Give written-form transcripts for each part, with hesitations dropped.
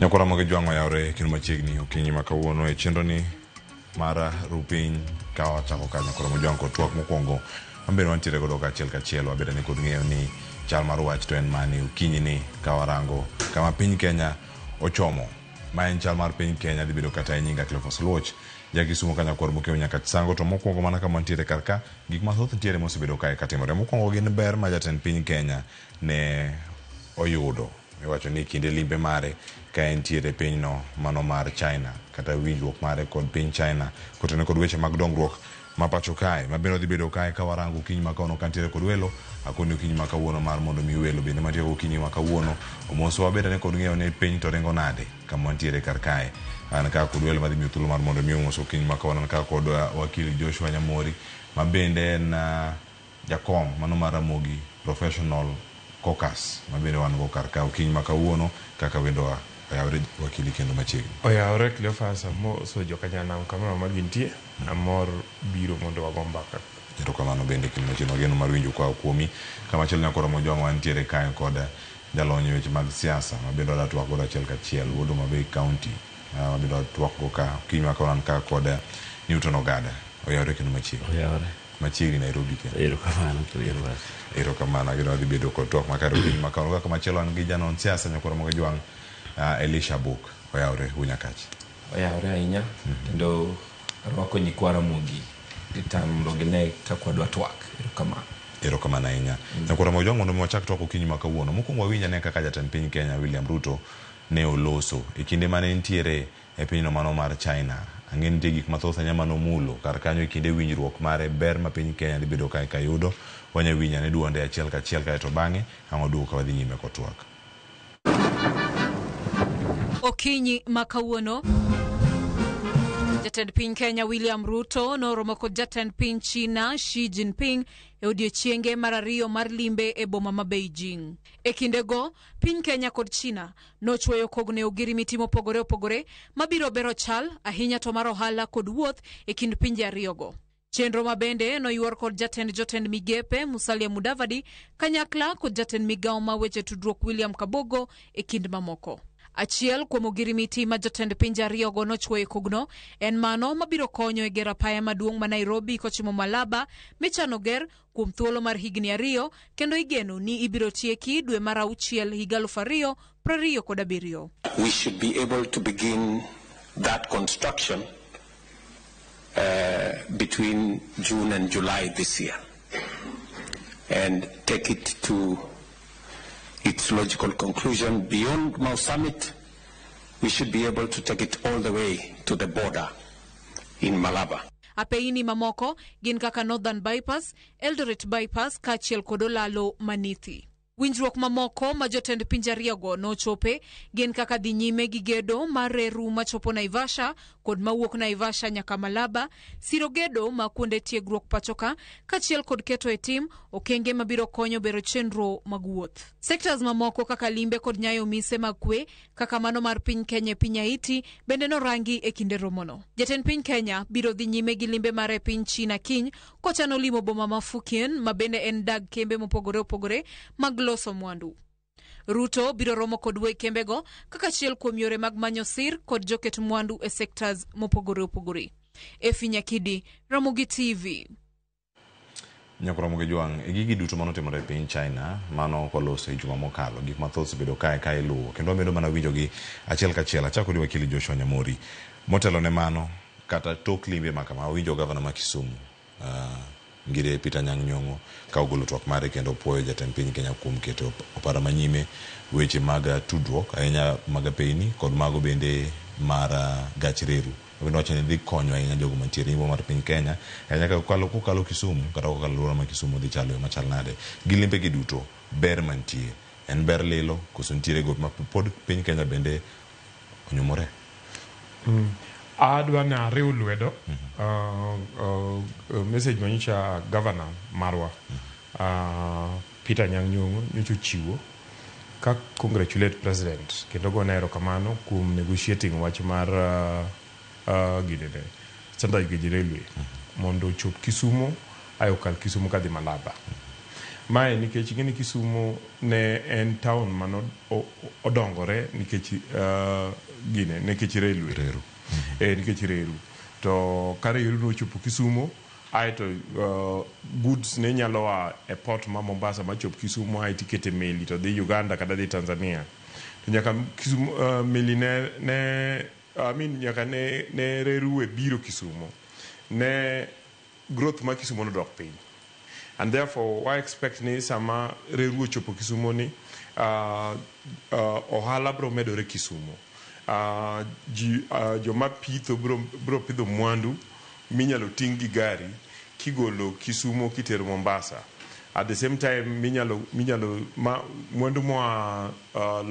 Nyakwa Ramogi Jwang' oyawre kendo machiegni okinyi ma kawuono e chenro ni mar rupiny ka wachako ka Nyakwa Ramogi Jwang' kod twak mokwongo mabende wantiere godo kaachiel kachiel wabedo ni kod ng'eyo ni chal mar wach to en mane okinyi ni ka warango kama piny Kenya ochomo ma en chal mar piny Kenya dhi bedo kata e nyinga Cleophas Oluoch ja Kisumo ka nyakwar Bokeo nyaka Chisango to mokwongo mana kama wantiere kar ka gik mathoth nitiere mosebedo kae katimore mokwongo gin ber ma jatend piny Kenya ne oyudo iwacho ni kinde limbe mare ka entiere pinyno mano mar China kata winjruok mare kod piny China kotenore kod weche mag dongruok ma pacho kae ma bende odhi bedo kae ka warango okinyi ma kawuono kantiere kod welo akoni okinyi ma kawuono mar mondo mi welo bende mantiere okinyi ma kawuono omoso wabed ane kod ng'eyo ni piny to ringo nade kama wantiere kar kae an ka kod welo madhi miyo thuolo mar mondo mi omoso okinyi ma kawuono an ka kod wakili Joshua Nyamori ma bende en jakom mano mar Ramogi Professional Caucus ma bende wan go kar ka okinyi ma kawuono kaka wendowa oyawre wakili kendo machiegni. Oyawre Cleophas, amoso jokanyanam kamoro amora gintie, amor biro mondo wago mbaka. Erokamano bende kendo machiegni wageno mar winjo koa kuomi. Kamachielo nyakoro Mojwang' wantiere kae kod jalony e weche mag siasa ma bende wadwa twak godo achiel kachiel wuod Homa Bay County ma bende wadwa twak go ka okinyi ma kawuono an ka kod Newton Ogada. Oyawre kendo machiegni. Oyawre. Machiegni Nairobi kendo. Erokamano Cleophas. Erokamano ageno wadhi bedo kod twak makare okinyi ma kawuono. Kaka machielo an gi janon siasa nyakwar Mojwang' Elisha Buk. Oyawre Unyakach. Oyawre ahinya kendo arwako nyikwa Ramogi gi tang' mondo gine kaka wadwa twak. Erokamano. Erokamano ahinya. Nyakwar Mojwang' mondo mi wachak twak okinyi ma kawuono. Mokwongo wawinj ane kaka jatend piny Kenya William Ruto ne oloso e kinde mane entiere e pinyno mano mar China. Ang'e ni nitie gik mathoth ahinya mane omulo kar kanyo e kinde winjruok mare ber ma piny Kenya dhi bedo kae kayudo. Wanya winjo ane duonde achiel kachiel kaeto bang'e ang' waduogo ka wadhi nyime kod twak. Okinyi ma kawuono, jatend piny Kenya William Ruto noromo kod jatend piny China Xi Jinping e odiechienge mar ariyo mar limbe e boma ma Beijing. E kindego, piny Kenya kod China nochwoyo kogno e ogirimiti mopogore opogore mabiro bero chal ahinya to mar ohala kod wuoth e kind pinje ariyogo. Chenro ma bende noyuor kod jatend jotend migepe Musalia Mudavadi kanyakla kod jatend migawo ma weche tudruok William Kabogo e kind mamoko. Achiel kuom ogirimiti ma jotend pinje ariyogo nochwoyo e kogno en mano mabiro konyo e gero apaya maduong' ma Nairobi kochimo Malaba michano ger kuom thuolo mar higni 2 kendo igeno ni ibiro tieki dwe mar 6 higa 2027. We should be able to begin that construction between June and July this year and take it to its logical conclusion. Beyond Mau Summit, we should be able to take it all the way to the border in Malaba. Apeini mamoko gin kaka Northern Bypass, Eldoret Bypass kaachiel kod Olalo Manithi. Winjruok mamoko ma jotend pinje ariyogo nochope gin kaka dhi nyime gi gedo mar reru machopo Naivasha kod mawuok Naivasha nyaka Malaba, siro gedo ma kuonde tiegruok pachoka kaachiel kod keto e tim okenge mabiro konyo bero chenro mag wuoth. Sectors mamoko kaka limbe kod nyayo mise mag kwe kaka mano mar piny Kenya e piny Haiti bende norangi e kinde romono. Jatend piny Kenya biro dhi nyime gi limbe mare e piny China kiny kochano limo boma ma Fujian ma bende en dag kembe mopogore opogore mag loso mwandu. Ruto biro romo kod weg kembego kaka achiel kuom yore mag manyo sir kod joket mwandu e sectors mopogore opogore. Efi Nyakidi, Ramogi TV. Nyakwar Ramogi Jwang', e gigi duto manotimore e piny China mano koloso e juma mokalo, gik mathoth osebedo kae ka iluwo kendo wamedo mana winjogi achiel kachiel. Achako gi wakili Joshua Nyamori. Motelo ne mano, kata tok limbe ma kama, wawinjo gavana ma Kisumu Ngire Peter Anyang' Nyong'o ka ogolo twak mare kendo opuoyo jatend piny Kenya kuom keto opara manyime weche mag tudruok ahinya mag apeyni kod mago bende mar gach reru. Bende wacho ni dhi konyo ahinya jogo mantiere yimbo mar piny Kenya ahinya ka kokalo kokalo Kisumu kata kokalo alwora ma Kisumu dhi chalo e yo machal nade. Gi limbe gi duto, ber mantie en ber lilo koso nitiere gope ma pod piny Kenya bende onyumore? Adwa ni ariw lwedo message manyocha governor marwa Peter Anyang' Nyong'o nyocha ochiwo ka congratulate president kendo gone erokamano kuom negotiating wach mar ginene Standard Gauge Railway mondo ochop Kisumo ae okal Kisumo kadhi Malaba. Mae nikech ing'e ni Kisumu ne en town mano odongore nikech gine nikech railway. Reru. Nikech reru. To ka reru nochopo Kisumu, aeto goods ne nyalo a e port ma Mombasa machop Kisumu, aeto ikete meli to dhi Uganda kata dhi Tanzania. To nyaka Kisumu meli ne I mean nyaka ne reru e biro Kisumu, ne growth ma Kisumu nodok piny. And therefore, I expect ni sama reru ochopo Kisumu ni ohala bro medore Kisumu. Ji, joma pitho bro pidho mwandu minyalo ting' gi gari kigolo Kisumu kitero Mombasa. At the same time minyalo ma, mwandu moa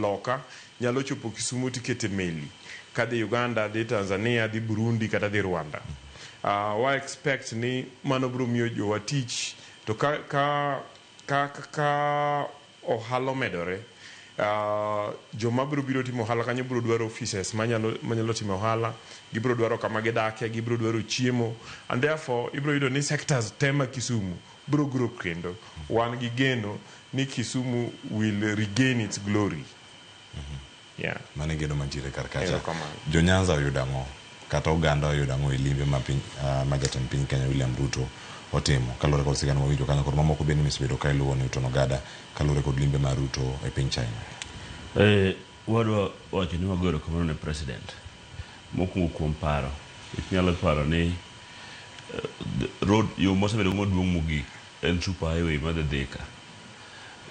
loka nyalo chopo Kisumu tikete meli kadhi Uganda, dhi Tanzania, dhi Burundi kata dhi Rwanda. Wa expect ni mano bro miyo jowa tich to ka ohala omedore, joma biro biro timo ohala kanyo biro dwaro offices manyalo timo ohala, gibiro dwaro kama gidake, gibiro dwaro chiemo, and therefore ibiro yudo ni sectors te ma Kisumu biro grow. Kendo wan gi geno ni Kisumu will regain its glory, yeah. Mano e geno mantiere kar kacha. Erokamano. Jo Nyanza oyudo ang'o kata oganda oyudo ang'o e limbe ma piny ma jatend piny Kenya William Ruto otimo kaluwore kod sigana mawinjo kanyo kod mamoko bende misebedo ka iluwo Newton Ogada kaluwore kod limbe mar Ruto e piny China? Wadwa wacho ni wago erokamano ne president mokwongo kuom paro. Inyalo paro ni road yo mosebedo maduong' mogik en super highway madhi Thika.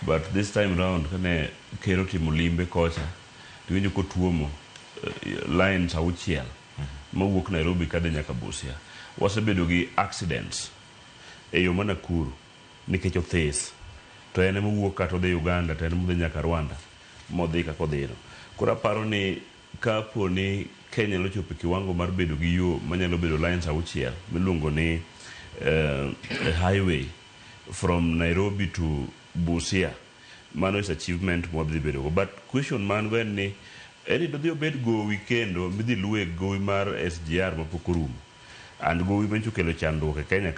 But this time round kane ker otimo limbe kocha, tiwinjo kotuomo lines auchiel mawuok Nairobi kadhi nyaka Busia. Wasebedo gi accidents e yo ma Nakuru nikech othis. To en ema owuok kata odhi Uganda to en ema odhi nyaka Rwanda modhi kaka odhino. Koro aparo ni kapo ni Kenya nyalo chopo e kiwango mar bedo gi yo manyalo bedo lines auchiel miluongo ni highway from Nairobi to Busia, mano is achievement mwadhi bedo go. But question man go en ni eri dodhi obed gowi kendo midhi luwe gowi mar SGR mapok orumo. And gowi manyicho okelo chandruok e Kenya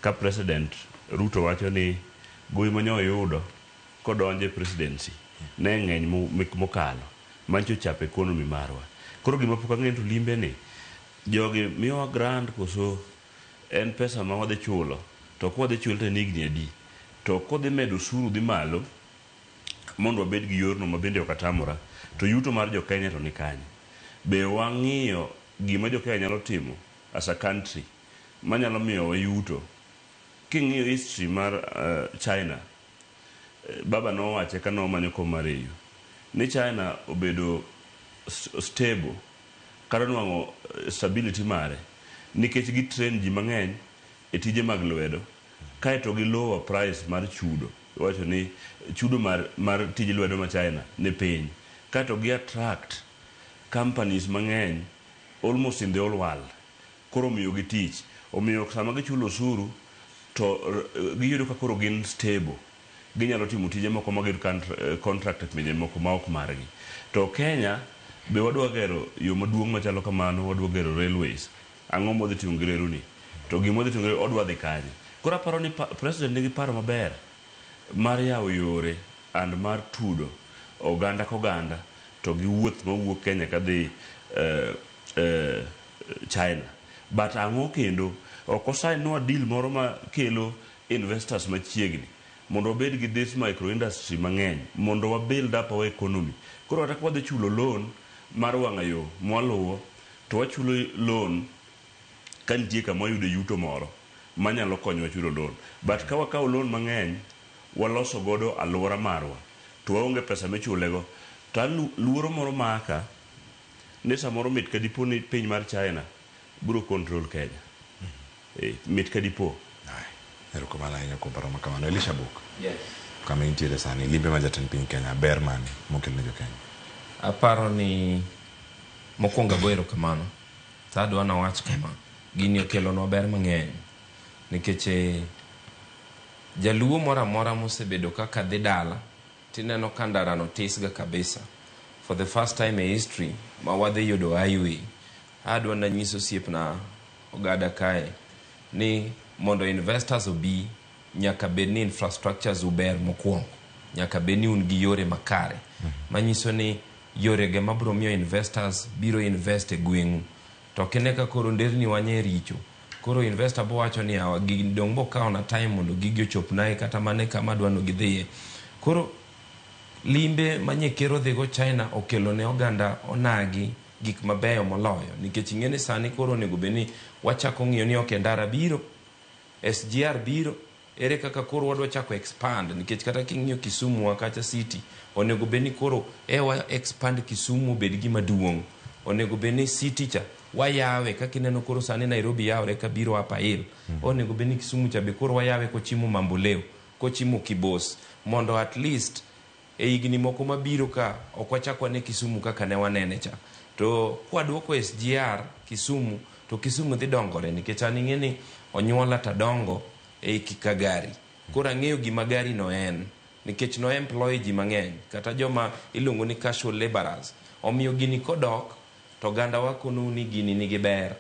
ka President Ruto wacho ni gowi manyo oyudo kodonjo e presidency ne ng'eny mokalo mancho ochapo economy marwa. Koro gima pok ang'eyo to limbe ni jogi miyowa grant koso en pesa ma wadhi chulo, to ka wadhi chulo to en higni adi, to kodhi medo osuru dhi malo mondo wabed gi yorno ma bende ok atamora, to yuto mar jo Kenya to ni kanye? Be wang'iyo gima jo Kenya nyalo timo as a country manyalo miyowa yuto? King'iyo history mar China, baba nowache ka nomanyo kom mar AU ni China obedo stable kata nwang'o stability mare nikech gi train ji mang'eny e tije mag lwedo, kaeto gi lower price mar chudo. Iwacho ni chudo mar tij lwedo ma China ni piny, kaeto gi attract companies mang'eny almost in the whole world. Koro omiyo gi tich, omiyo sama gichulo osuru to giyudo ka koro gin stable, ginyalo timo tije moko ma gin contract e pinje moko ma ok margi. To Kenya be wadwa gero yo maduong' machalo kamano, wadwa gero railways. Ang'o modhi timo gi reru ni? To gima odhi timo gi reru, odwa dhi kanye? Koro aparo ni president nigi paro maber mar yawo yore and mar tudo oganda koganda to gi wuoth mawuok Kenya kadhi China. But ang'o kendo ok osainwa deal moro ma kelo investors machiegni mondo wabed gi this micro industry mang'eny mondo wa build up our economy? Koro kata ka wadhi chulo loan mar wang'a yo mwaluwo, to wachulo loan ka nitie kama wayude yuto moro manyalo konyowa chulo loan. But ka wakawo loan mang'eny waloso godo alwora marwa to waonge pesa michulego, to an luoro moro maka ni samoro mit ka dipo ni piny mar China biro control Kenya. Mit ka dipo. Ai, erokamano ahinya kuom paro ma kamano. Elisha Buk, Yes. kama intiere sani, limbe ma jatend piny Kenya ber mane mokelo ne jo Kenya? Aparo ni mokwongo ago erokamano. To adwa nawach kama, gini okelonwa ber mang'eny nikech jaluo moro amora mosebedo kaka dhi dala tineno ka ndarano tisga kabisa. For the first time e history ma wadhi yudo highway, adwa nanyiso osiepna Ogada kae ni mondo investors obi. Nyaka bed ni infrastructures uber mokwongo. Nyaka bed ni un gi yore makare. Manyiso ni yorege mabiro miyo investors biro invest e gweng'u. To kine ka koro nderni wanye richo. Koro investor bo wacho ni awa gigi dong' bokawo na time mondo gigi ochopnae kata mana kama adwa no gidhiye. Koro limbe manye ker odhigo China okelo ne oganda onagi gik mabeyo moloyo nikech ing'e ni sani koro onego bed ni wachako ng'iyo ni ok ndara biro SGR biro ere kaka koro wadwa chako expand nikech kata king'iyo Kisumu wa kacha city onego bed ni koro e wa expand Kisumu obed gima duong' onego bed ni city cha wayawe kaka ineno koro sani Nairobi yawre kabiro Upper Hill onego bed ni Kisumu cha be koro wayawe kochimo Mamboleo kochimo Kibos mondo at least e higni moko mabiro ka ok wachak wane Kisumu kaka ne wanene cha to kwadwoko SGR Kisumu to Kisumu dhi dongore nikech an ing'e ni onyuola tadongo ei Kikagari koro ang'eyo gima gari no en nikech no employ ji mang'eny kata joma iluongo ni casual laborers omiyo gini kodok to oganda wa konou ni gini nigi ber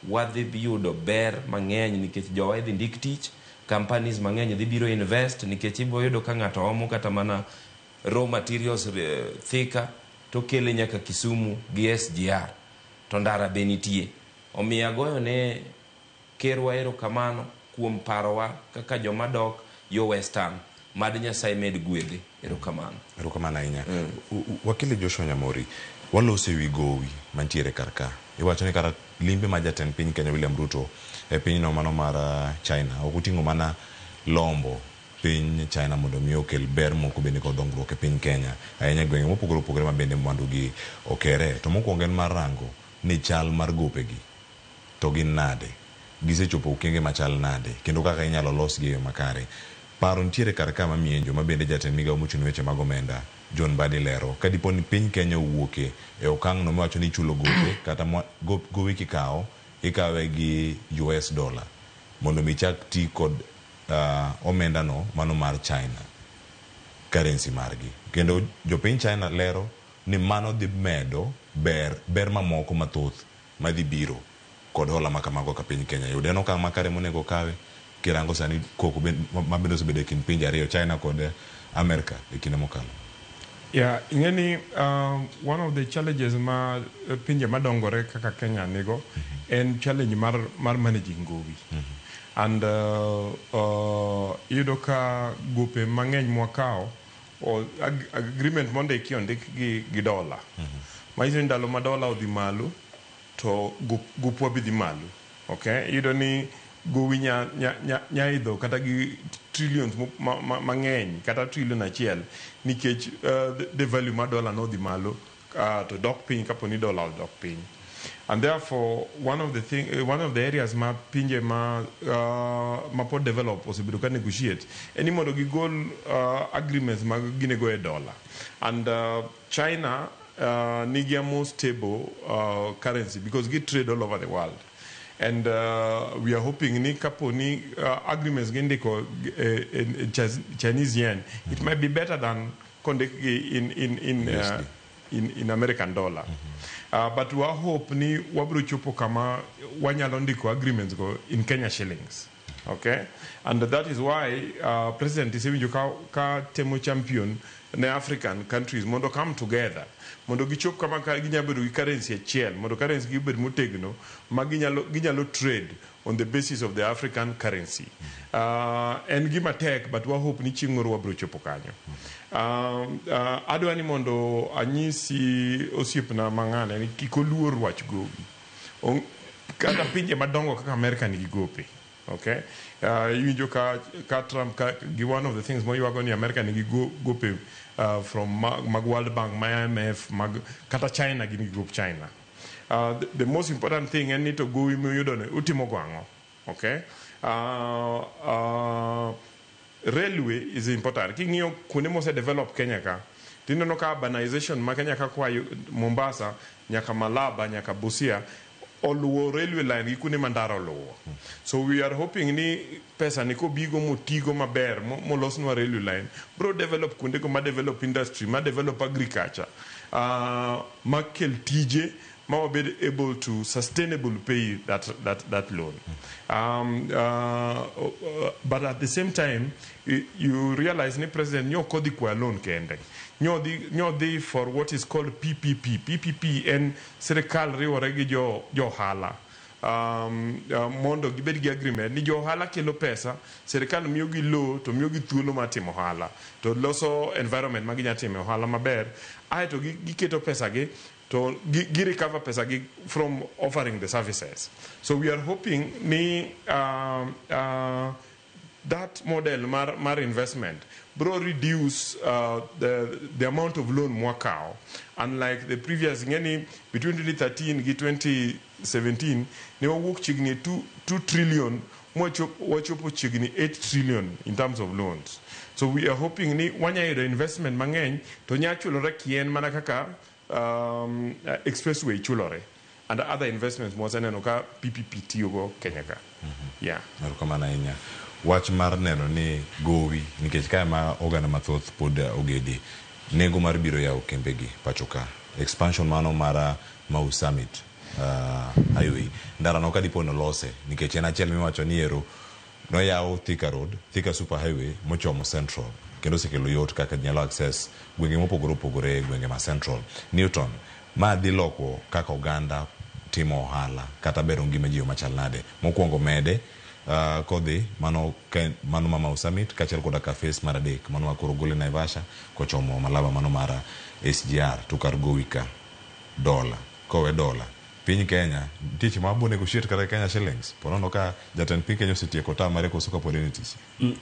wadhi yudo ber mang'eny nikech jowa idhi ndik tich companies mang'eny dhi biro invest nikech ibo yudo ka ng'ato omo kata mana raw materials Thika to kele nyaka Kisumu gi SGR to ndara be nitie omiyo agoyo ne kerwa erokamano kuom parowa kaka joma dok yo Western mad Nyasaye med gwedhe erokamano. Erokamano ahinya. Wakili Joshua Nyamori, waloso ewi gowi mantiere kar ka. Iwacho ni kata limbe ma jatend piny Kenya William Ruto e pinyno mano mar China ok oting'o mana lombo piny China mondo mi okel ber moko bende kod dongruok e piny Kenya ahinya e gwenge mopogore opogore ma bende mwandu gi okere. To mokwongo en mar rango ni chal mar gopegi to gin nade, gisechopo okenge machal nade kendo kaka inyalo losgi e yo makare. Paro nitiere kar ka mamienjo ma bende jatend migao mochung' ne weche mag omenda John Mbadi lero ka dipo ni piny Kenya owuoke e okang' no miwacho ni ichulo gope kata gowi kikawo ikawe gi US dollar mondo mi chak ti kod omenda no mano mar China currency margi. Kendo jopiny China lero ni mano dhi medo ber mamoko mathoth madhi biro kod hola makamago ka piny Kenya yudo. En okang' makare monego kawe kirango sani koko ma bende osebedo e kind pinje ariyo China kod Amerka e kinde mokalo. Yeah, ing'e ni one of the challenges ma pinje madongore kaka Kenya nigo en challenge mar managing gowi. And iyudo ka gope mang'eny mwakawo agreement mondiki ondik gi dola. Manyiso ni ndalo ma dola odhi malo to gopwa be dhi malo. Okay? Iyudo ni gowi nya idho kata gi trillions mang'eny kata trillion achiel nikech the value mar dollar nodhi malo to dok piny kapo ni dollar odok piny. And therefore one of the areas ma pinje ma pod develop osebedo ka negotiate en ni mondo gigol agreements mag ginego e dollar. And China nigi a more stable currency because gi trade all over the world. And we are hoping ni kapo ni agreements gindiko in Chinese yen, it might be better than kondikgi in American dollar. But we hope ni wabro chopo kama wanyalo ndiko agreements go in Kenya shillings. Okay? And that is why President isewinjo ka temo champion ne African countries mondo come together mondo gichop kama ka ginyalo bedo gi currency achiel mondo currency gi obed motegno ma ginyalo trade on the basis of the African currency. En gima tek but wa hope ni chieng' moro wabro chopo kanyo. Adwa ni mondo anyisi osiepna mang'ane ni kik oluor wach gowi. Kata pinje madongo kaka Amerika nigi gope. Okay? Iwinjo ka Trump ka, gi one of the things moywago ni Amerika nigi gope from mag World Bank, mag IMF, mag kata China gin gi gop China. The most important thing en ni to gowi miyudo ni utimo go ang'o? Okay? Railway is important. King'iyo kuonde mose develop Kenya ka, tineno ka urbanization ma Kenya ka koa Mombasa nyaka Malaba nyaka Busia oluwo railway line gi kuonde ma ndara oluwo. So we are hoping ni pesa ni kobigo motigo maber molosnwa railway line bro develop kuonde go ma develop industry ma develop agriculture ma kel tije ma wabed able to sustainable pay that loan. But at the same time, you realize ni president nyo ok odhi kwayo loan kende. Nyo dhi for what is called PPP. PPP en sirikal riwore gi jo ohala. Mondo gibed gi agreement ni jo ohala kelo pesa, sirikal miyogi low to miyogi thuolo mar timo ohala to loso environment ma ginya timo ohala maber, aeto giketo pesa gi to gi recover pesa gi from offering the services. So we are hoping ni that model mar investment bro reduce the amount of loan mwakawo, unlike the previous. Ngeni between 2013 gi 2017 ne wawuok chiegni 2 trillion wachopo chiegni 8 trillion in terms of loans. So we are hoping ni wanya yudo investment mang'eny to nya chulore kien mana kaka expressway chulore and other investments mwaseneno ka PPP tiyogo Kenya ka. Yeah. Erokamano ahinya. Wach mar neno ni gowi, nikech kae ma oganda mathoth pod ogedi, nengo mar biro yawo kembegi pacho ka. Expansion mano mar Mau Summit Highway. Ndara no kadipo nolose, nikech en achiel miwacho ni ero noyaw Thika Road, Thika Super Highway mochomo Central, kendo osekelo yot kaka ji nyalo access gwenge mopogore opogore e gwenge ma Central. Newton, ma dhi loko kaka oganda timo ohala kata bero ngima ji machal nade. Mokwongo mede kodhi mano, mano ma Mau Summit kaachiel koda ka phase mar adek mano ma koro gole Naivasha kochomo Malaba, mano mar SGR. To kar gowi ka dola kowe dola piny Kenya nitie seche ma wabo negotiate kata Kenya shillings ponono ka jatend piny Kenya osetieko term mare koso kapod en e tich.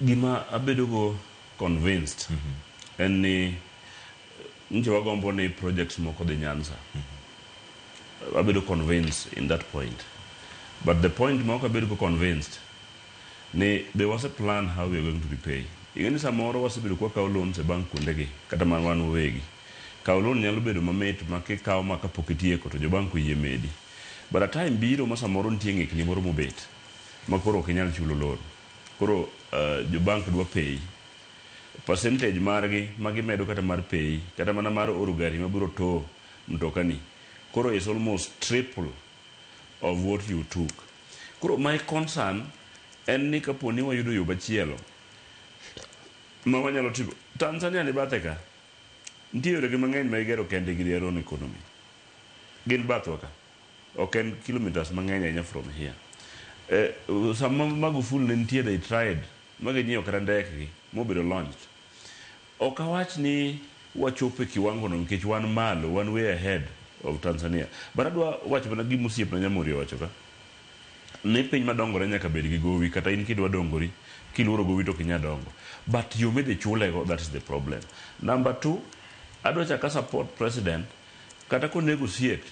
Gima abedo go convinced en ni nche wagombo ni projects moko dhi Nyanza. Abedo convinced in that point, but the point ma ok abedo go convinced ni be wase plan how we are going to repay. Ing'e ni samoro wasebedo kwa kawo loans e bank kuondegi, kata mana wan wawegi kawo loan nyalo bedo mamit ma kikawo ma kapok itieko to jo bank oyie medi, but a time biro ma samoro nitie ng'ikni moro mobet ma koro ok inyal chulo loan. Koro jo bank dwa pay percentage margi ma gimedo, kata mar pay, kata mana mar oro gari mabiro tow mtokani, koro is almost triple of what you took. Koro my concern en ni kapo ni wayudo yo machielo ma wanyalo timo. Tanzania ni bathe ka, nitie yoregi mang'eny ma igero kendgi gi their own economy. Gin bathwa ka, ok en kilometers mang'eny ahinya from here. Sama Magufuli ne nitie, they tried ma ginyiewo kata ndekgi mobedo launched. Ok awach ni wachopo e kiwango no nikech wan malo, wan way ahead of Tanzania, but adwa wacho mana gima osiepna Nyamori owacho ka ni piny madongore nyaka bed gi gowi. Kata in kidwa dongori kiluoro gowi to ok inyal dongo, but yo midhi chulego, that is the problem. Number two, adwa chaka support president kata ko negotiate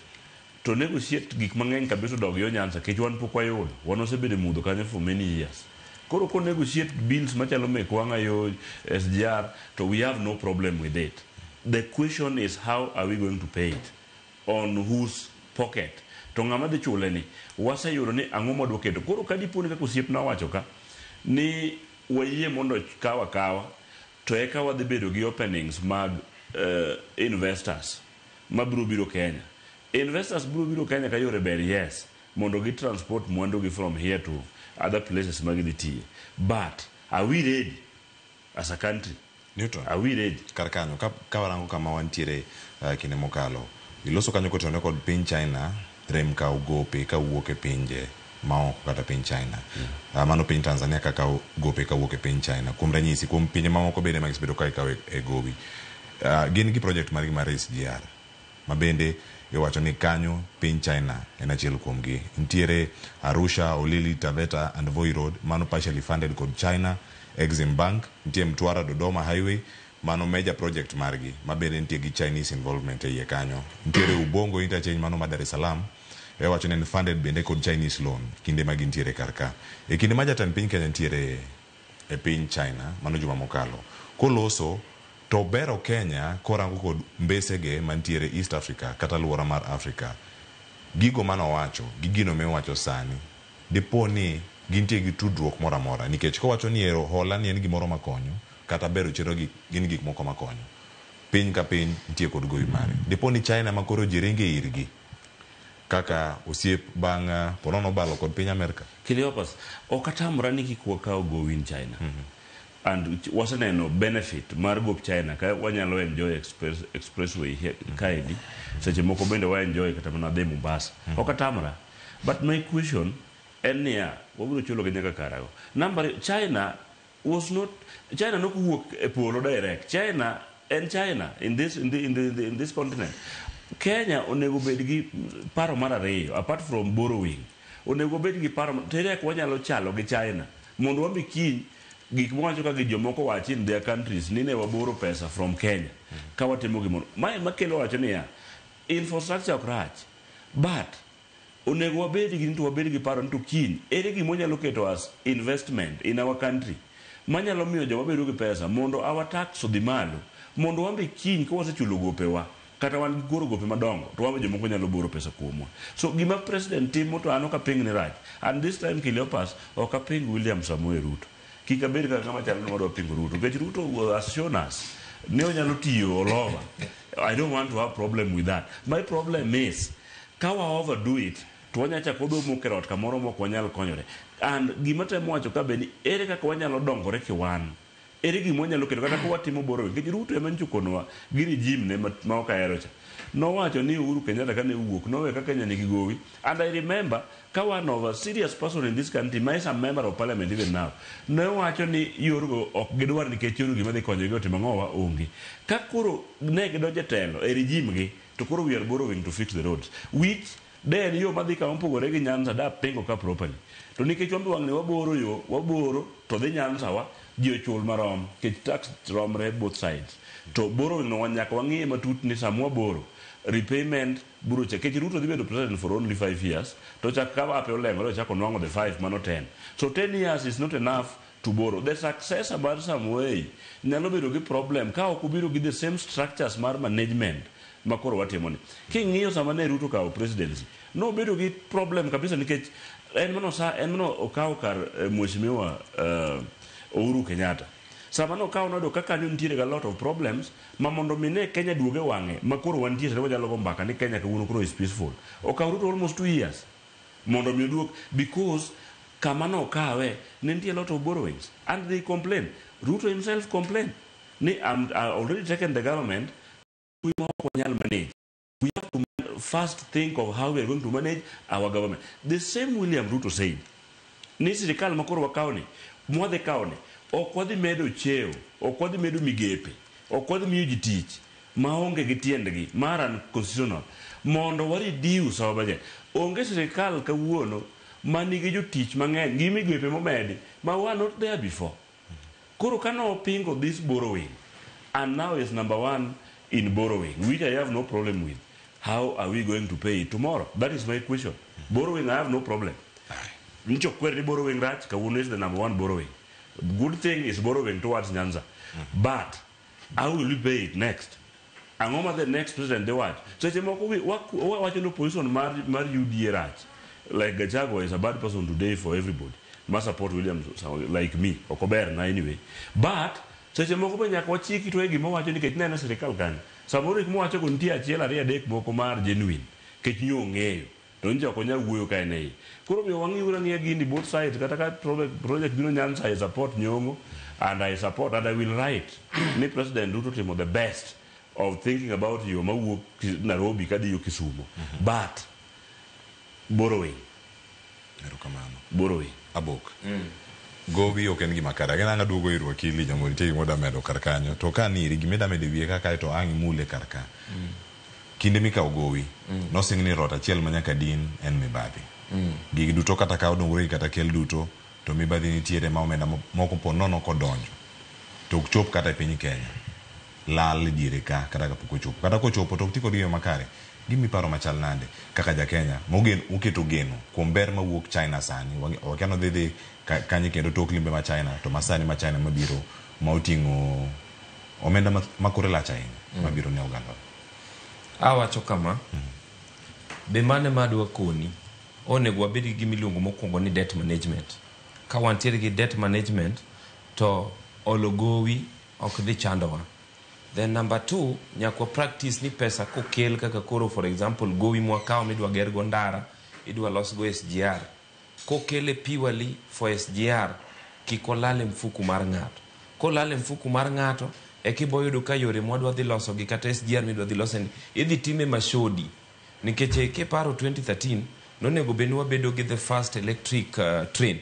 to negotiate gik mang'eny kabisa odog yo Nyanza, nikech wan pok wayudo, wan wasebedo e mudho kanyo for many years. Koro ko negotiate bills machalo mek wang'a yo SGR to we have no problem with it. The question is, how are we going to pay it, on whose pocket, to ng'ama dhi chule ni waseyudo ni ang'o mwadwa keto. Koro ka dipo ni kaka osiepna owacho ka ni wayie mondo kawa kawa to eka wadhi bedo gi openings mag investors mabiro biro Kenya. Investors biro biro Kenya ka yore ber, yes, mondo gi transport mwandu gi from here to other places ma gidhi tiye, but are we ready as a country? Newton. Are we ready? Kar kanyo ka warango kama wantiere kinde mokalo iloso kanyo kotenore kod piny China rem kawo gope kawuok e pinje maoko kata piny China, mano piny Tanzania ka kawo gope kawuok e piny China, kuom ranyisi kuom pinje mamoko bende ma gisebedo ka ikawo e gowi, gin gi project margi mar SGR ma bende iwacho ni kanyo piny China en achiel kuomgi. Nitiere Arusha, Holili, Taveta and Voi Road, mano partially funded kod China Exim Bank. Nitie Mtwara Dodoma Highway, mano major project margi ma bende nitie gi Chinese involvement e iye kanyo. Nitiere Ubongo Interchange, mano ma Dar es Salaam, iwacho ni en funded bende kod Chinese loan kinde ma gintiere kar ka. E kinde ma jatend piny Kenya nitiere e piny China, mano juma mokalo, koloso to bero Kenya korango kod mbesege mantiere East Africa kata alwora mar Africa. Gigo manowacho gi gino miwacho sani, dipo ni gintie gi tudruok moro amora? Nikech kowacho ni ero hola ni en gimoro makonyo kata bero chenro gi gin gik moko makonyo piny ka piny nitie kod gowi mare, dipo ni China ma koro ji ringe irgi. Kaka osiep bang' ponono obalo kod piny Amerka. Cleopas, ok atamra ni kik wakaw gowi in China. And waseneno benefit mar gop China ka wanyalo enjoy expressway kaendi. Seche moko bende wa enjoy kata mana dhi Mombasa. Ok atamra. But my question en niya, wabiro chulo gi nyaka karago. Number China was not China nok wuok e polo direct. China en China in this in the, in the, in the, in this continent. Kenya onego bed gi paro mar ariyo apart from borrowing. Onego bed gi paro tere kaka wanyalo chalo gi China mondo wambi kiny gik mwawacho ka gi jomoko wacho in their countries ni ne waboro pesa from Kenya ka watimo gimoro. Mae makelo wacho niya, infrastructure ok rach but onego wabed gi to wabed gi paro ni to kiny ere gima wanyalo keto as investment in our country manyalo miyo joma bedo gi pesa mondo our tax odhi malo mondo wambe kiny ka wasechulo gopewa kata wan gi koro gope madongo to wambe jomoko nyalo boro pesa kuomwa. So gima president timo to an ok aping ni rach, and this time, Cleopas, ok aping William Samoei Ruto. Kik abed kaka ng'ama chalo ni wadwa pingo Ruto nikech Ruto has shown us ni onyalo tiyo all over. I don't want to have problem with that. My problem is ka wa overdo it to wanya chako wadwa moko e ot kamoro mok wanyal konyore. And gima temo wacho ka be ni ere kaka wanyalo dongore kiwan, ere gima wanyalo keto kata ka watimo borrowing, nikech Ruto ema nyocha okonowa gi regime ne ma ok ahero cha. Nowacho ni Uhuru Kenyatta kane owuok nowe ka Kenya nigi gowi. And I remember ka one of a serious person in this country ma is a member of parliament even now ne wacho ni yorgo ok gidwar nikech yorgo gima dhi konyogi otimo ang'owa onge. Ka koro ne gidonjo e telo e regime gi to koro we are borrowing to fix the roads, which de en yo madhi kama opogore gi Nyanza da pingo ka properly. To nikech wan be wang'ni waboro yo waboro to dhi Nyanza wa ji ochul marom nikech tax romre both sides. To borrowing no nyaka wang'iye matut ni sama waboro repayment biro cha nikech Ruto dhi bedo president for only 5 years to chak ka ape oleng'ore ochako nwang'o the 5 mano 10. So 10 years is not enough to borrow. The successor mar Samoei nyalo bedo gi problem ka ok obiro gi the same structures mar management ma koro watimo ni. King'iyo sama ne Ruto okawo presidency, nobedo gi problem kabisa nikech en mano sa en mano okawo kar mheshimiwa Uhuru Kenyatta. Sama nokawo noyudo ka kanyo nitiere ga lot of problems ma mondo mi ne Kenya duog e wang'e ma koro wantie sani wanyalo go mbaka ni Kenya kawuono koro is peaceful. Okawo Ruto almost 2 years mondo mi oduog because kama nokawe ne nitie a lot of borrowings and they complain. Ruto himself complained ni I already taken the government we ma ok wanyal manage. We have to first think of how we are going to manage our government. The same William Ruto said ni sirikal ma koro wakawo ni mwadhi kawo ni ok wadhi medo cheo, ok wadhi medo migepe, ok wadhi miyo ji tich maonge gi tiendgi mar unconstitutional mondo wa reduce our budget. Onge sirikal kawuono manigi jotich mang'eny gi migepe momedi ma were not there before. Koro kane opingo this borrowing and now is number one in borrowing, which I have no problem with. How are we going to pay it tomorrow? That is my question. Borrowing, I have no problem. Ncho kwer ni borrowing rach, kawuono is the number one borrowing. Good thing is borrowing towards Nyanza. But how will we pay it next? Ang'o ma the next president dhi wacho? Seche moko wacho ni opposition mar UDA rach. Like Gachagua is a bad person today for everybody. Ma support William like me. Ok ober na anyway. But seche moko be nyaka wachik itwa e gima owacho nikech neno sirikal kanyo. Samoro gik mowacho go nitie achiel ariyo adek moko mar genuine. Nikech nyo ong'eyo. To nje ok onyal wuoyo ka en e iye. Koro omiyo wang'iyo ang'iya gini both sides kata ka project biro Nyanza, I support Nyong'o and I support and I will write ni President Ruto timo the best of thinking about yo mawuok Nairobi kadhi yo Kisumo. But borrowing. Erokamano. Borrowing. Abok. Gowi ok en gima kare. Agena ang' aduogo ir wakili Nyamori nitie gima oda medo kar kanyo. To ka niri gima ida medo e wiye ka kae to ang' imule kar ka. Kinde mikawo gowi, nosing ni rot achiel ma nyaka din en mibadhi. Gigi duto kata ka odongore gi kata kel duto to mibadhi nitiere ma omenda moko po nono kodonjo to ok chop kata e piny Kenya. Lal e diere ka kata kapok ochopo. Kata kochopo to ok ti kodgi e yo makare. Gimi paro machal nade kaka ja Kenya moketo geno kuom ber mawuok China sani. Wakia nodhi dhi kanye kendo tok limbe ma China to masani ma China mabiro ma oting'o omenda ma kore lach ahinya mabiro ne oganda. Awacho kama, be mane madwa koni, onego wabed gi gima iluongo mokwongo ni debt management. Ka wantiere gi debt management, to olo gowi ok dhi chandowa. Then number 2, nyaka wa practice ni pesa kokel kaka koro, for example, gowi mwakawo midwa ger go ndara, idwa los go SGR, kokele purely for SGR, kik olal e mfuku mar ng'ato. Kolal e mfuku mar ng'ato, eka ibo yudo ka yore mwadwa dhi loso gi kata SGR midwa dhi lose ni idhi time mashodi. Nikech kiparo 2013 nonego bed ni wabedo gi the first electric train.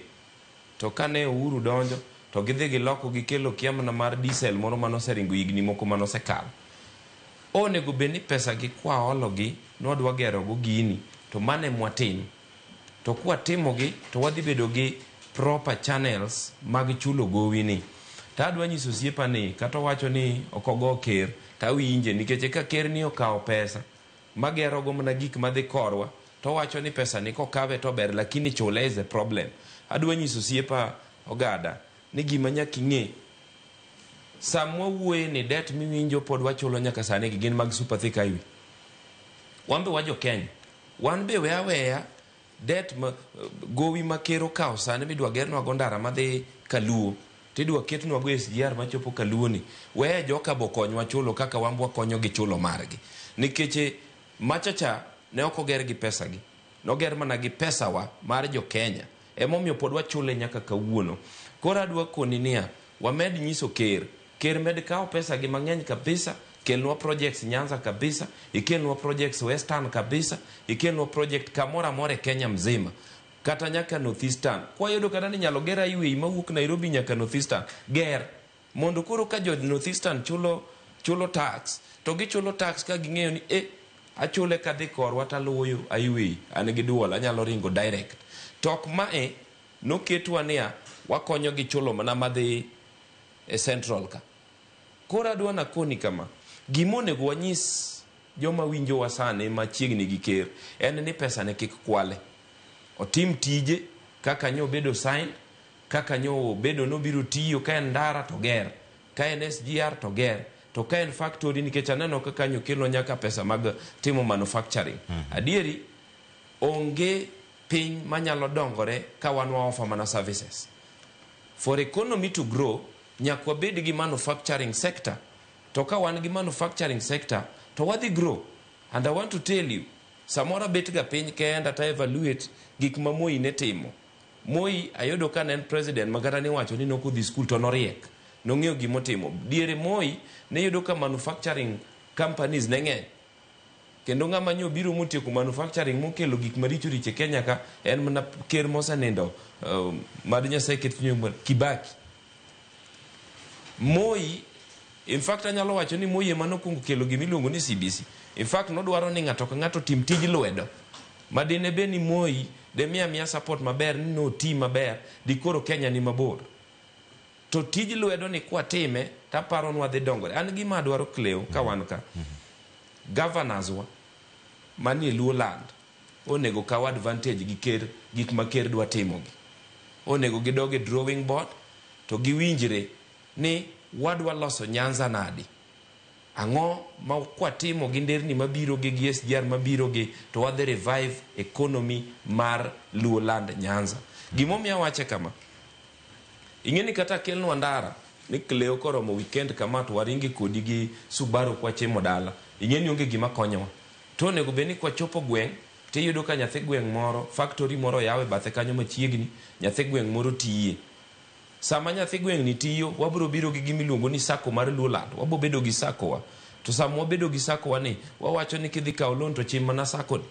To kane Uhuru donjo to gidhi giloko gikelo kia mana mar diesel moro manoseringo higni moko manosekalo. Onego bed ni pesa gi kwaologi nwadwa gero go gini, to mano emwatim. To kwatimogi to wadhi bedo gi proper channels mag chulo gowi ni. To adwa nyiso osiepa ni kata owacho ni ok ogo ker, tawinje, nikech ka ker ni okawo pesa magero go mana gik madhi korwa, to owacho ni pesa ni kokawe to ber, lakini chule is a problem. Adwa nyiso osiepa Ogada ni gima nyaka ing'e, samwa wuoye ni debt miwinjo pod wachulo nyaka sani gi gin mag Super Thika Highway. Wan be wa jo Kenya, wan be we aweya debt ma, gowi ma ker okawo sani midwa gernwa go ndara madhi Kaluo, tidwa ketnwa go SGR machopo Kaluo ni, weya joka bo konywa chulo kaka wan wakonyo gi chulo margi. Nikech machacha ne ok oger gi pesa gi, noger mana gi pesawa mar jo Kenya, emomiyo pod wachule nyaka kawuono. Koro adwa koni niya, wamed nyiso ker, ker med kawo pesa gi mang'eny kabisa, kelnwa projects Nyanza kabisa, ikelnwa projects Western kabisa, ikelnwa project kamoro amora e Kenya mzima, kata nyaka North Eastern. Kwayudo kata ni nyalo ger highway mawuok Nairobi nyaka North Eastern, ger mondo koro ka jo North Eastern chulo tax, to gichulo tax ka ging'eyo ni achule kadhi korwa taluwo highway, an gi duol anyalo ringo direct. To ok mae noketwa niya wakonyo gi chulo mana madhi e central ka. Koro adwa nakoni kama, gima onego wanyis joma winjowa sani machiegni gi ker en ni pesa ne kik kwale. Otim tije kaka nyo bedo signed, kaka nyo bedo nobiro tiyo, ka en ndara to ger, ka en SGR to ger, to ka en factory, nikech aneno kaka nyo kelo nyaka pesa mag timo manufacturing. Adieri onge piny manyalo dongore ka wan wa offer mana services. For economy to grow, nyaka wabed gi manufacturing sector. To ka wan gi manufacturing sector, to wadhi grow. And I want to tell you, samoro abet ga piny kenda ta evaluate gik ma Moi ne timo. Moi ayudo ka ne en president ma kata niwacho ni nokodhi school to noriek. Nong'eyo gimotimo. Diere Moi ne yudo ka manufacturing companies ne ng'eny. Kendo ng'ama nyo biro motieko manufacturing mokelo gik maricho richo e Kenya ka en mana ker mosenindo, mad Nyasaye ket chunye, Kibaki. Moi, in fact anyalo wacho ni Moi ema nokwongo kelo gimiluongo ni CBC. In fact nodwaro ni ng'ato ka ng'ato tim tij lwedo. Ma dine bed ni Moi de miya miya support maber ni noti maber, dikoro Kenya ni mabor. To tij lwedo ni kwatime, taparo ni wadhi dongore. An gima adwaro Cleo ka wan ka. Governors wa manie Luo land onego kaw advantage gi ker, gik ma ker dwa timogi. Onego gidog e drawing board to giwinjre ni wadwa loso Nyanza nadi. Ang'o ma kwatimo gi nderni mabiro gi SGR mabiro gi, to wadhi revive economy mar Luo land Nyanza. Gimomiyo awache kama, ing'e ni kata kelnwa ndara ni Cleo koromo weekend kama to waringi kodi gi Subaru kwachimo dala, ing'e ni onge gima konyowa. To onego bed ni kwachopo gweng' tiyudo ka nyathi gweng' moro, factory moro oyaw e bathe kanyo machiegni, nyathi gweng' moro tiye. Sama nyathi gweng' ni tiyo, wabiro biro gi gimiluongo ni sacco mar Luo land. Wabo bedo gi sacco wa. To sama wabedo gi sacco wa ni, wawacho ni kidhi kawo loan to chim mana sacco ni.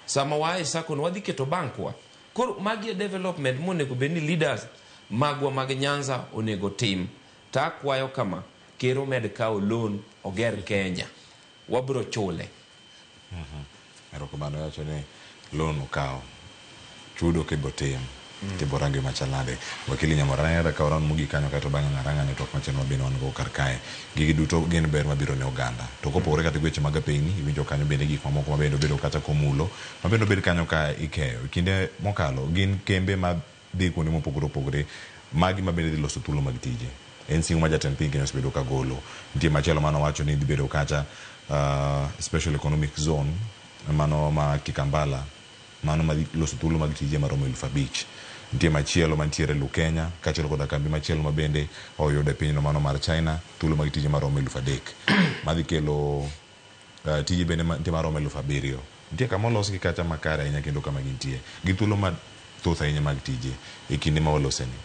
Sama waa e sacco no, wadhi keto bank wa. Koro magi e development monego bed ni leaders magwa mag Nyanza onego tim. To akwayo kama, ker omed kawo loan oger Kenya. Wabiro chule. Erokamano. Wacho ni loan okawo chudo kibotim tiborango machal nade. Wakili Nyamora ne kawo round mogik kanyo, kaeto bang'e ng'arang'a network machielo mabende wan go kar kae. Gigi duto gin ber mabiro ne oganda. To kopogore kata gi weche mag apeyni, iwinjo kanyo bende gik mamoko mabende obedo kata komulo mabende obed kanyo ka ikeyo. E kinde mokalo gin kembe ma dhi kuonde mopogore opogore, magi mabende dhi loso thuolo mag tije. En singo ma jatend piny Kenya osebedo ka golo. Nitie machielo manowacho ni dhi bedo kacha special economic zone mano ma Kikambala, mano madhi loso thuolo mag tije maromo 5,000. Nitie machielo mantiere Lukenya kaachiel koda kambi machielo ma bende oyudo e pinyno mano mar China thuolo mag tije maromo 3,000 madhi kelo tije bende nitie maromo 7,000. Nitie kama olosgi kacha makare ahinya kendo kama gintie gi thuolo mathoth ahinya mag tije e kinde ma waloseni.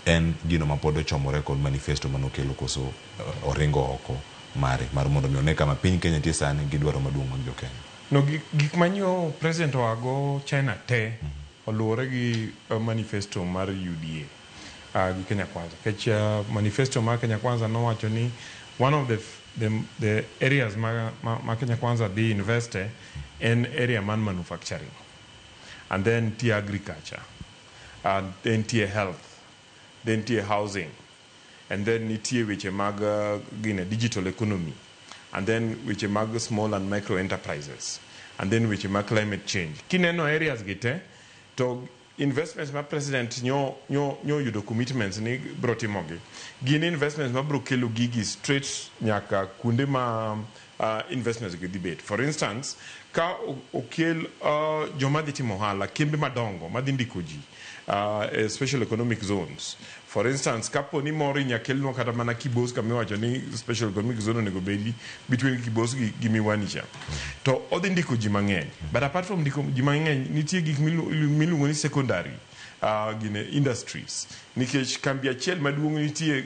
En gino ma pod ochomore kod manifesto manokelo koso oringo oko mare mar mondo mi one kama piny Kenya nitie sani gi dwaro maduong' mag jokenya. No, gik manyo president oago China te oluwore gi manifesto mar UDA gi Kenya Kwanza. Nikech manifesto mar Kenya Kwanza nowacho ni one of the areas ma Kenya Kwanza dhi investe en area man manufacturing, and then nitie agriculture, and then nitie health, then nitie housing, and then nitie weche mag gine digital economy, and then weche mag small and micro enterprises, and then weche mag climate change. Kineno areas gi te, to investments ma president nyo yudo commitments ni bro timogi gin investments ma bro kelo gigi straight nyaka kuonde ma investments gi dhi bet. For instance, ka okel joma dhi timo ohala, kembe madongo madhi ndiko ji e special economic zones. For instance, kapo ni moro inya kelnwa kata mana Kibos, kama iwacho ni special economic zone onego bedi between Kibos gi Miwani cha, to odhi ndiko ji mang'eny. But apart from ndiko ji mang'eny, nitie gik miluongo ni secondary gine industries, nikech kambi achiel maduong' nitie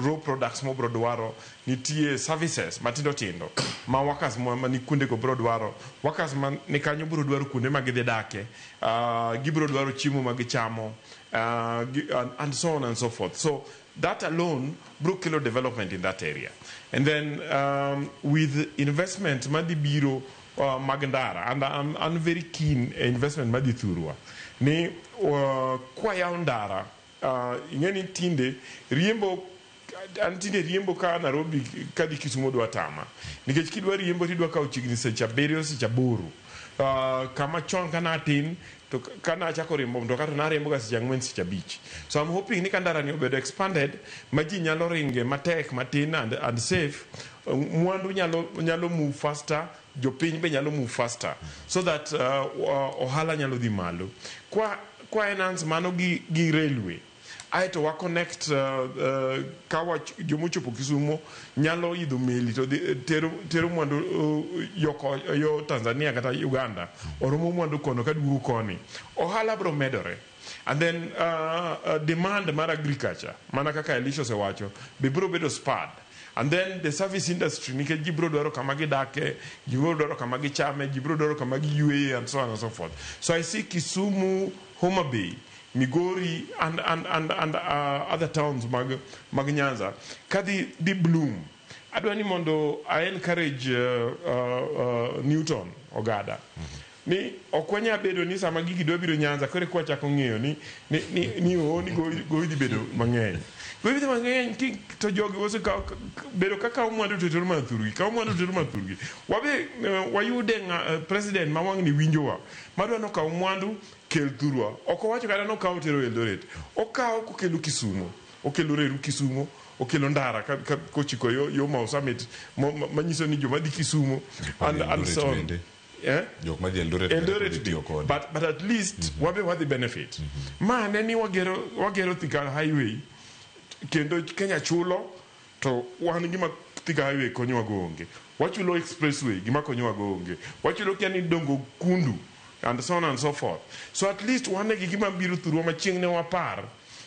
raw products mobro dwaro, nitie services matindo tindo ma workers ma ni kuonde go bro dwaro, workers ma ni kanyo bro dwaro kuonde ma gidhi dake, gibro dwaro chiemo ma gichamo, and so on and so forth. So that alone bro kelo development in that area. And then with investment madhi biro mag ndara, and I'm very keen e investment madhi thurwa ni kwayawo ndara, ing'e ni tinde riembo, an tinde riembo ka Nairobi kadhi Kisumo dwa tama, nikech kidwa riembo tidwa kawo chiegni seche 7, seche 8, kama chon kana atin to kana achako riembo mtoka to nariembo ga seche 4, seche 5. So I'm hoping ni ka ndara ni obedo expanded ma ji nyalo ringe matek matin and safe, mwandu nyalo move faster, jopiny be nyalo move faster, so that ohala nyalo dhi malo kwa enhance mano gi railway, aeto wa connect ka jomochopo Kisumo nyalo idho meli to dhi, tero mwandu yo Tanzania kata Uganda, oromo mwandu kono kaduogo koni, ohala bro medore. And then demand mar agriculture, mana kaka Elisha osewacho, be bro bedo spurred. And then the service industry, nikech ji bro dwaro kama gidake, ji bro dwaro kama gichame, ji bro dwaro kama giyueye, and so on and so forth. So I see Kisumu, Homa Bay, Migori and other towns mag Nyanza kadhi dhi bloom. Adwa ni mondo I encourage Newton Ogada ni ok wanya bedo ni sama gigi dwa biro Nyanza koro eka wachako ng'eyo ni gowi dhi bedo mang'eny, gowi dhi mang'eny to jogi osekawo bedo ka kawo mwandu to tero mana thurgi, kawo mwandu to tero mana thurgi. Wabe wayude president ma wang'ni winjowa madwa nokaw mwandu kel thurwa. Ok owacho kata nokaw tero Eldoret, okawo kokelo Kisumo, okelo reru Kisumo, okelo ndara ka kochiko yo Mau Summit manyiso ni joma dhi Kisumo and so on. Bende. Eh? Jok madhi Eldoret bende Eldoret pod tiyo kode. But at least wabe wadhi benefit. Ma ne ni wagero Thika Highway kendo Kenya chulo, to wan gima Thika Highway konyowa go onge. Wachulo expressway, gima konyowa go onge. Wachulo kia ni dongo kundu and so on and so forth. So at least wan gi gima biro thurwa ma chieng' ne wapar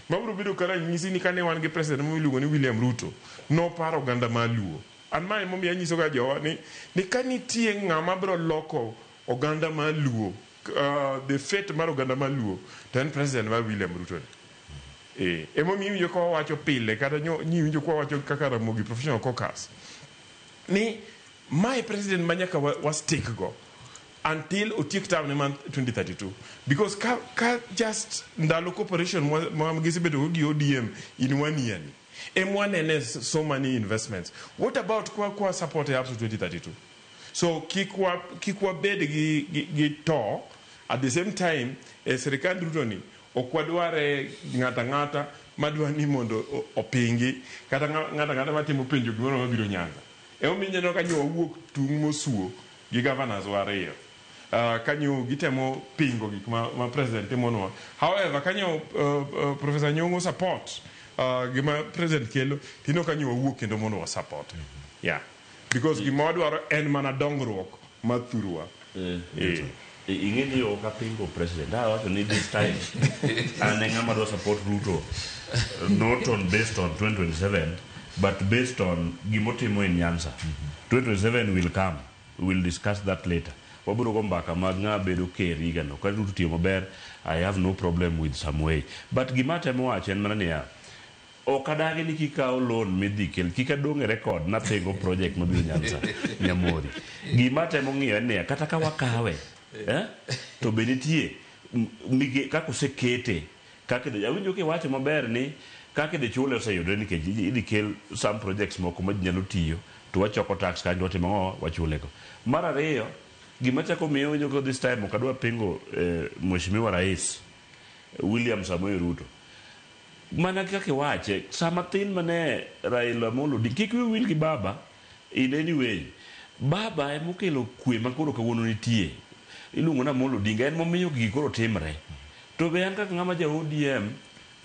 mabiro bedo ka ranyisi ni kane wan gi president miluongo ni William Ruto noparo oganda mar Luo. An mae emomiyo anyiso ga jowa ni ka nitie ng'ama biro loko oganda mar Luo, the fate mar oganda mar Luo, to en president mar William Ruto ni. Emomiyo iwinjo ka wawacho pile kata nyiwinjo ka wawacho kaka Ramogi Professional Caucus ni mae president ma nyaka wa stick go until otiek term ne mar 2032, because ka just ndalo cooperation ma gisebedo go gi ODM in one year ni em wanene so many investments, what about kwa support up to 2032? So kik wabed gi to at the same time e sirikand Ruto ni ok wadware ng'ata ng'ata madwa ni mondo opingi kata ng'ata ng'ata matimo penjo gimoro mabiro Nyanza. Emomiyo ineno ka nyo wawuok tung' mosuo gi governors wa ariyo. Kanyo gitemo pingo gik ma president timonwa. However, kanyo Professor Nyong'o support gima president kelo, tino kanyo wawuok kendo mondo wa support. Yeah. Because gima wadwaro en mana dongruok mar thurwa. Ing'e ni ok apingo president. Awacho ni this time an e ng'ama dwa support Ruto, not on based on 2027 but based on gimotimo in Nyanza. 2027 will come, we will discuss that later. Wabiro go mbaka mag ng'a bedo ker higano. Ka Ruto tiyo maber, I have no problem with Samuel, but gima atemo wacho en mana niya, ok adagi ni kikawo loan midhi kel, kik adong' e record napingo project mabiro Nyanza. Nyamori, gima atemo ng'iyo en niya, kata ka wakawe, to be nitie kaka osekete, kaka idhi awinjo kiwacho maber ni kaka idhi chule oseyudore, nikech idhi kel some projects moko ma ji nyalo tiyo to wachoko tax kanyo, watimo ang'o, wachulego. Mar ariyo, gima chako miyo winjo ko this time ok adwa pingo Mheshimiwa Rais William Samoei Ruto, mana kaka iwache sama thin mane Raila Amolo Odinga, kik wiu wil gi baba in any way. Baba emokelo kwe ma koro kawuono nitie, iluongo ni Amolo Odinga, en momiyo gigi koro timre. To be an kaka ng'ama ja ODM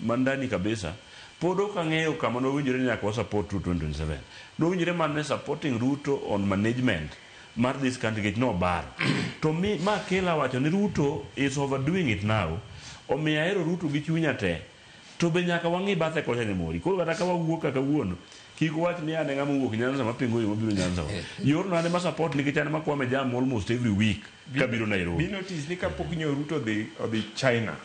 mandani kabisa, pod ok ang'eyo kama nowinjore ni nyaka wa support Ruto 2027. Nowinjore mana supporting Ruto on management mar this country, nikech nobaro to mi ma kela wacho ni Ruto is overdoing it now. Omiyo ahero Ruto gi chunya te, to be nyaka wang'i bathe kocha. Nyamori, koro kata ka wawuok kaka kawuono, kik wach ni an e ng'ama owuok Nyanza mapingo yo mabiro Nyanza wa. Yorno an ema support, nikech an ema kwame jam almost every week kabiro Nairobi. Bi notice ni kapok nyo Ruto odhi China,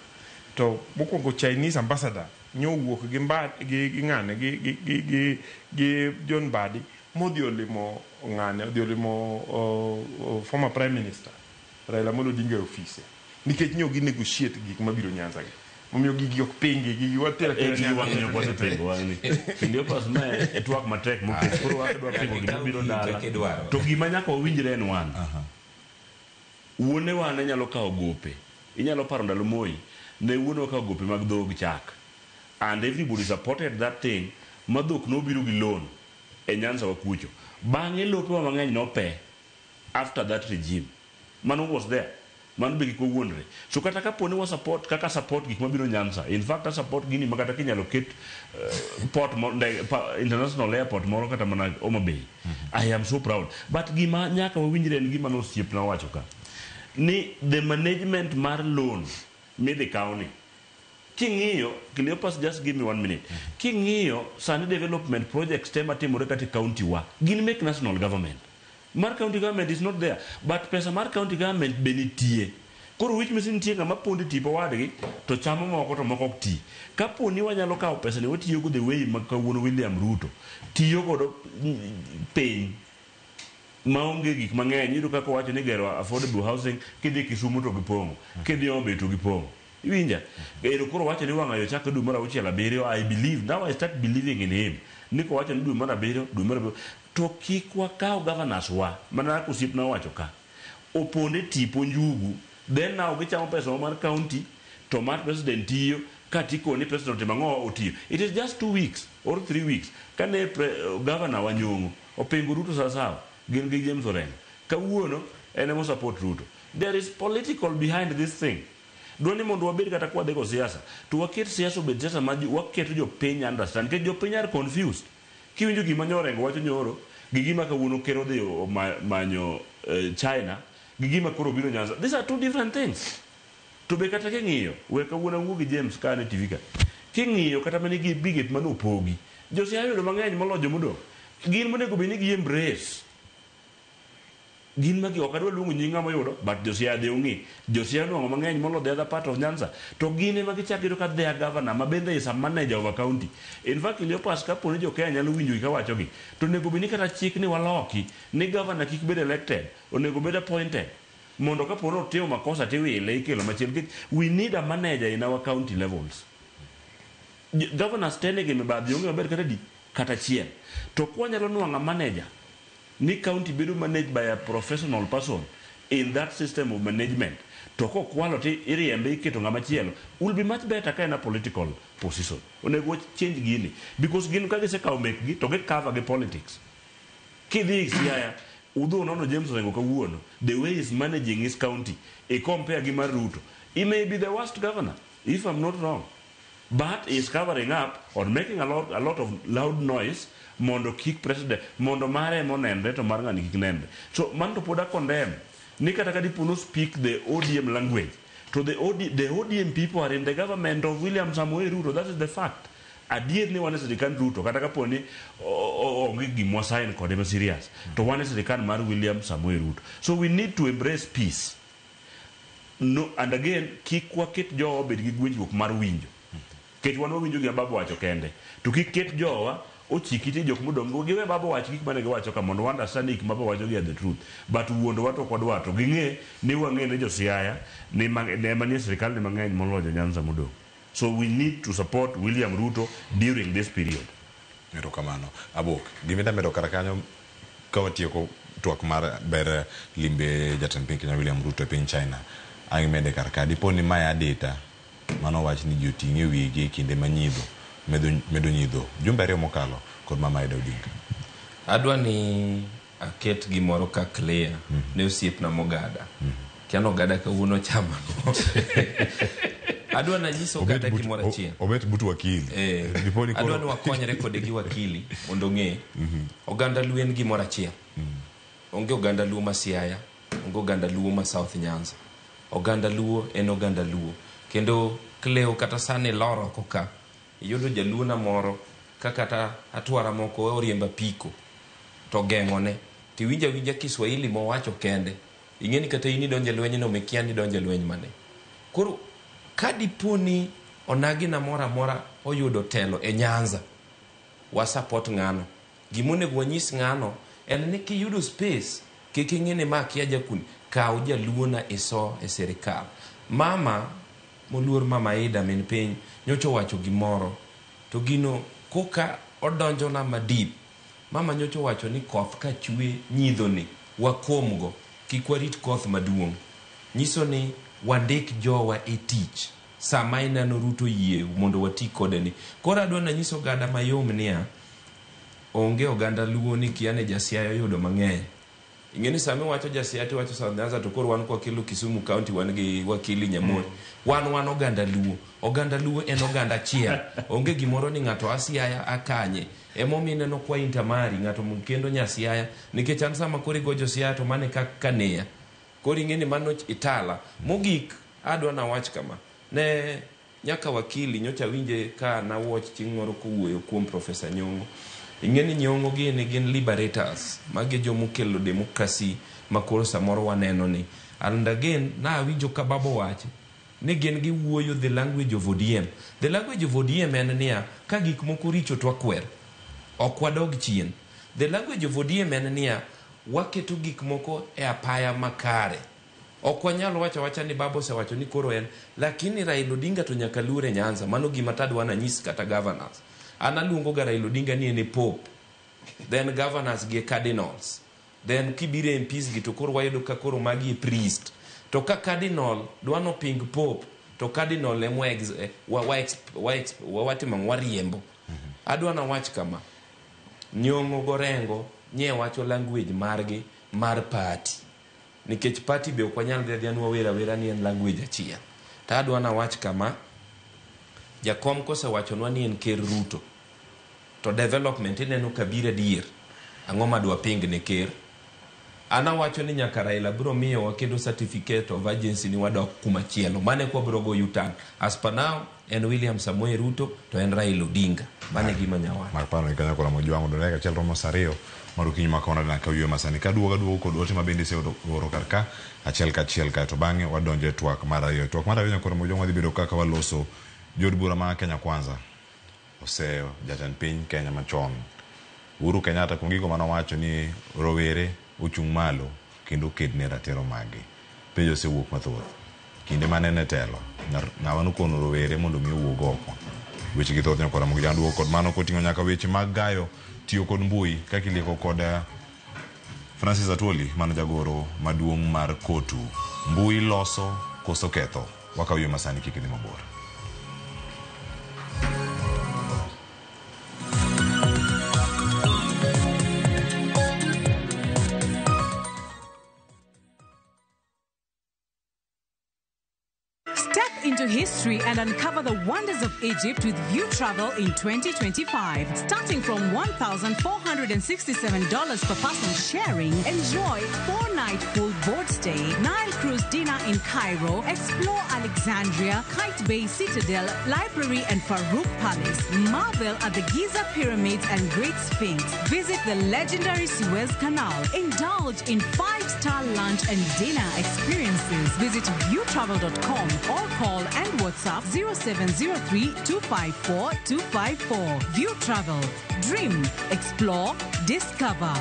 to mokwongo Chinese ambassador nyo owuok gi mba gi ng'ane gi John Mbadi modhi olimo ng'ane, odhi olimo former prime minister Raila Amolo Odinga e ofise, nikech nyo gi negotiate gik mabiro Nyanza gi. Omiyo gigi ok pingi, gigi watero E gigi wang'ni ok wasepingo wang'ni kendo pas ma e twak matek moket koro wadwa pingo gima biro dala. Kaka idwaro. To gima nyaka wawinjre en wan wuonewa ne nyalo kawo gope. Inyalo paro ndalo Moi ne wuonewa kawo gope mag dhog chak, and everybody supported that thing, ma dhok nobiro gi loan e Nyanza wa kucho. Bang'e lopewa mang'eny nope after that regime. Mano was there, mano be kik wawuondre. So kata kapo ni wa support, kaka support gik mabiro Nyanza, in fact a support gini ma kata kinyalo ket port international airport moro kata mana Homa Bay, I am so proud. But gima nyaka wawinjre en gima nosiepna owacho ka ni the management mar loan midhi kawni. King'iyo, Cleopas, just give me one minute, king'iyo sani development projects te matimore kata e county wa gin mek national government, mar county government is not there, but pesa mar county government be nitie. Koro which means nitie ng'ama pondo e tipo wadgi to chamo moko to moko ok ti. Kapo ni wanyalo kawo pesa ni watiyogo the way ma kawuono William Ruto tiyo godo piny maonge gik mang'eny, iyudo kaka owacho ni gero affordable housing, kidhi Kisumu to gipong'o, kidhi Homa Bay to gipong'o. Iwinja ero? Koro wacho ni wang'ayo chakre dwe mar auchiel, abiriyo. I believe now, I start believing in him ni kowacho ni dwe mar abiriyo, dwe mar abiriyo, to kik wakaw governors wa mana kaka osiepna owacho ka oponde tipo njugu, then now gichamo pesa mar county to mar president tiyo ka tikoni president otimo ang'o, otiyo. It is just 2 weeks or 3 weeks kane governor Wanyong'o opingo Ruto sawasawa gin gi James Orengo. Kawuono en emo support Ruto. There is political behind this thing. Dwa ni mondo wabed kata kwadhi go siasa to waket siasa obed siasa ma waketo jopiny understand, nikech jopiny are confused. Kiwinjo gima nyorengo wacho nyoro gi gima kawuono ker odhi manyo China gi gima koro biro Nyanza, these are two different things. To be kata king'iyo, we kawuono awuo gi James ka an e TV ka, king'iyo kata mana gi migepe manopogi, josiaya yudo mang'eny moloyo jomodong'. Gin monego bed ni gi embrace gin magi. Ok adwa luongo nying ng'ama oyudo, but josiaya dhi ong'e josiaya nwang'o mang'eny molo the other part of Nyanza, to gin ema gichak yudo ka their governor ma bende is a manager of a county. In fact, Cleopas, kapo ni jo Kenya nyalo winjo gik awachogi, to onego bed ni kata chik ni waloki ni governor kik bed elected, onego bed appointed, mondo kapo ni otimo makosa tiwile, ikelo machielo, nikech we need a manager in our county levels. Governors te nigi mibadhi, onge maber kata di kata achiel. To kwanyalo nwang'o a manager ni county bedo managed by a professional person in that system of management, to kokwalo to iriembe, iketo ng'ama chielo, will be much better ka en a political position. Onego wa change gini, because gin ka gisekawo mekgi to gicover gi politics. Kidhi Siaya Udho nono James Orengo kawuono, the way he's managing his county, I compare gi mar Ruto. He may be the worst governor, if I'm not wrong. But he's covering up or making a lot of loud noise mondo kik president, mondo mare monenre to mar ng'ani kik nenre. So mano to pod a condemn. Ni kata ka dipo no speak the ODM language. To the ODM people are in the government of William Samoei Ruto. That is the fact. Adier ni wan e sirikand Ruto kata kapo ni onge gimwa sign kode ma serious to wan e sirikal mar William Samoei Ruto. So we need to embrace peace. No, and again, kik waket jowa obed gi gwinjruok mar winjo. Nikech wan wawinjo gima baba wacho kende. To kik ket jowa ochik ite jok modong' go giwe baba wach gik mane giwacho ka mondo wa understand gik ma baba wacho gi are the truth. But wuondowa to ok wadwar to ging'e ni wang'e ni jo Siaya ni ne manie sirikal ni mang'eny moloyo jo Nyanza modong'. So we need to support William Ruto during this period. Erokamano. Abok, gima medo kar kanyo ka watieko twak mar ber limbe jatend piny Kenya William Ruto e piny China. Ang' imede kar ka dipo ni mae adita mano wach ni ji oting'e e wigi e kinde ma nyidho medo nyidho jumbe 2 mokalo kod Mama Aida Odinga. Adwa ni aket gimoro ka clear ne osiepna Mogada. Kia ni Ogada kawuono chamo ang'o. Adwa nanyis Ogada gimoro achiel. Obet but wakili. Dipo ni Adwa ni wakonyre kode gi wakili mondo ong'e. Oganda Luo en gimoro achiel. Onge oganda Luo ma Siaya, onge oganda Luo ma South Nyanza. Oganda Luo en oganda Luo. Kendo Cleo kata sani lor oko ka, iyudo jaluo na moro ka kata atwara moko oriembo apiko to geng'one. Tiwinjo awinja Kiswahili mowacho kende. Ing'e ni kata in idonjo e lweny no mikia ni idonjo e lweny mane. Koro ka dipo ni onagi na moro amora oyudo telo e Nyanza, wa support ng'ano. Gimonego wanyis ng'ano en ni kiyudo space, kik ing'e ni ma kia jakuni, kaw jaluo na iso e sirikal. Mama moluor Mama Aida min piny nyocha owacho gimoro to gino koka odonjona madip. Mama nyocha owacho ni koth ka chwe nyidhoni wakomgo kik warit koth maduong'. Nyiso ni wandik jowa e tich sama ineno Ruto yie mondo wati kode ni. Koro adwa nanyis oganda mayom niya, onge oganda Luo ni kia ni ja Siaya oyudo mang'eny. Ing'e ni sama iwacho ja Siaya tiwacho South Nyanza to koro wan kwakelo Kisumu County wan gi wakili Nyamori. Wan oganda Luo. Oganda Luo en oganda achiel. Onge gimoro ni ng'ato a Siaya a kanye. Emomiyo ineno kwa intermarry ng'ato kendo nya Siaya nikech an sama koro igo jo Siaya to mano e kaka neya. Koro ing'e ni mano itala. Mogik adwa nawach kama. Ne nyaka wakili nyocha winje ka nawatch chieng' moro kowuoyo kuom Professor Nyong'o. Ing'e ni Nyong'o gini gin liberators. Magi e jomokelo democracy ma koro samoro waneno ni. And again, nawinjo ka baba owacho ni gin giwuoyo the language of ODM. The language of ODM en niya, ka gik moko richo to wakwer. Ok wadog chien. The language of ODM en niya, waketo gik moko e apaya makare. Ok wanyal wacho awacha ni baba osewacho ni koro en, lakini Raila Odinga to nyaka luor e Nyanza. Mano gima tadwa nanyis kata governors. An aluongo ga Raila Odinga ni en e pope. Then governors gi e cardinals. Then kibiro e MPs gi to koro wayudo ka koro magi e priest. To ka cardinal dwa noping pope, to cardinal ema wa, wa, wa, wa, wa, watimo ang'o? Wariembo. Adwa nawach kama. Nyong'o gorengo nye wacho language margi mar party. Nikech party be ok wanyal dhi adhiya ni wawer awera ni en language achiel. To adwa nawach kama, jakom kosewachonwa ni en ker Ruto, to development ineno ka biro adier. Ang'o madwa ping ne ker? An awacho ni nyaka Raila biro miyowa kendo certificate of urgency ni wadok kumachielo. Mano eka wabiro go U-turn. As per now, en William Samoei Ruto to en Raila Odinga. Mano e gima nyawacho. Mar paro ni kanyo kora mojwang'o do dakika achiel romo saa 2 mar okinyi ma kawuono ka ywe masani kaduogo aduogo kod ote ma bende iseoro kar ka achiel kachiel kaeto bang'e wadonjo e twak mar ariyo. Twak mar ariyo kora mojwang'o wadhi bedo kaka waloso jood bura ma Kenya Kwanza oseyo jatend piny Kenya machon Uhuru Kenyatta kuom gigo manowacho ni rowere ochung' malo kendo oked ne ratiro maggi. Penjo osewuok mathoth. Kinde mane en e telo, ng'ama nokono rowere mondo mi owuog oko. Weche gi thoth nyakora mogi duogo kod mano koting'o nyaka weche mag gayo tiyo kod mbui kaka ilieko kod Francis Atwoli mano jagoro maduong' mar Kotu. Mbui loso koso ketho? Wakaw yo masani kik idhi mabor. into history and uncover the wonders of Egypt with View Travel in 2025. Starting from $1,467 per person sharing, enjoy 4-night full board stay, Nile cruise dinner in Cairo, explore Alexandria, Qaitbay Citadel, Library and Farouk Palace, marvel at the Giza Pyramids and Great Sphinx, visit the legendary Suez Canal, indulge in 5-star lunch and dinner experiences. Visit viewtravel.com or call and WhatsApp 0703 254 254. View Travel. Dream, explore, discover.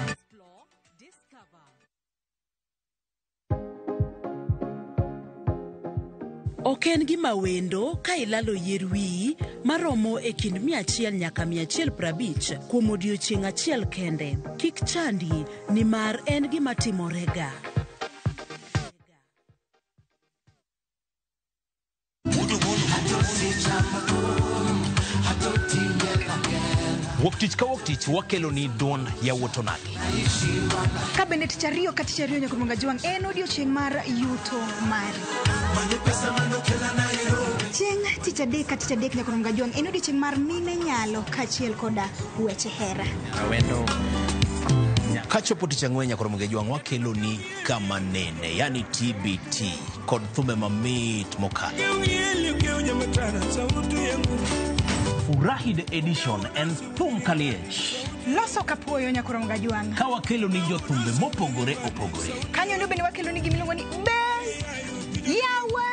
Ok en gima wendo ka ilalo yier wiyi maromo e kind 100 nyaka 150 kuom odiechieng' achiel kende. Kik chandi nimar en gima timorega. Wuok tich ka wuok tich wakelo ni duond yawuot onagi. Ka bende tich ariyo ka tich ariyo nyaka Munga Jwang' en odiechieng' mar yuto mari. Chieng' tich adek ka tich adek nyaka Munga Jwang' en odiechieng' mar mine nyalo kaachiel koda weche hera. Awendo. Kachopo tich ang'wen nyaka Munga Jwang' wakelo ni kama nene, yani TBT kod thumbe mamit mokalo. Furahi the edition and thum kaliech. Loso kapuoyo nyaka Munga Jwang'. Ka wakelo ni jothumbe mopogore opogore. Kanyo ndo bende wakelo ni gimiluongo ni Best Yawa.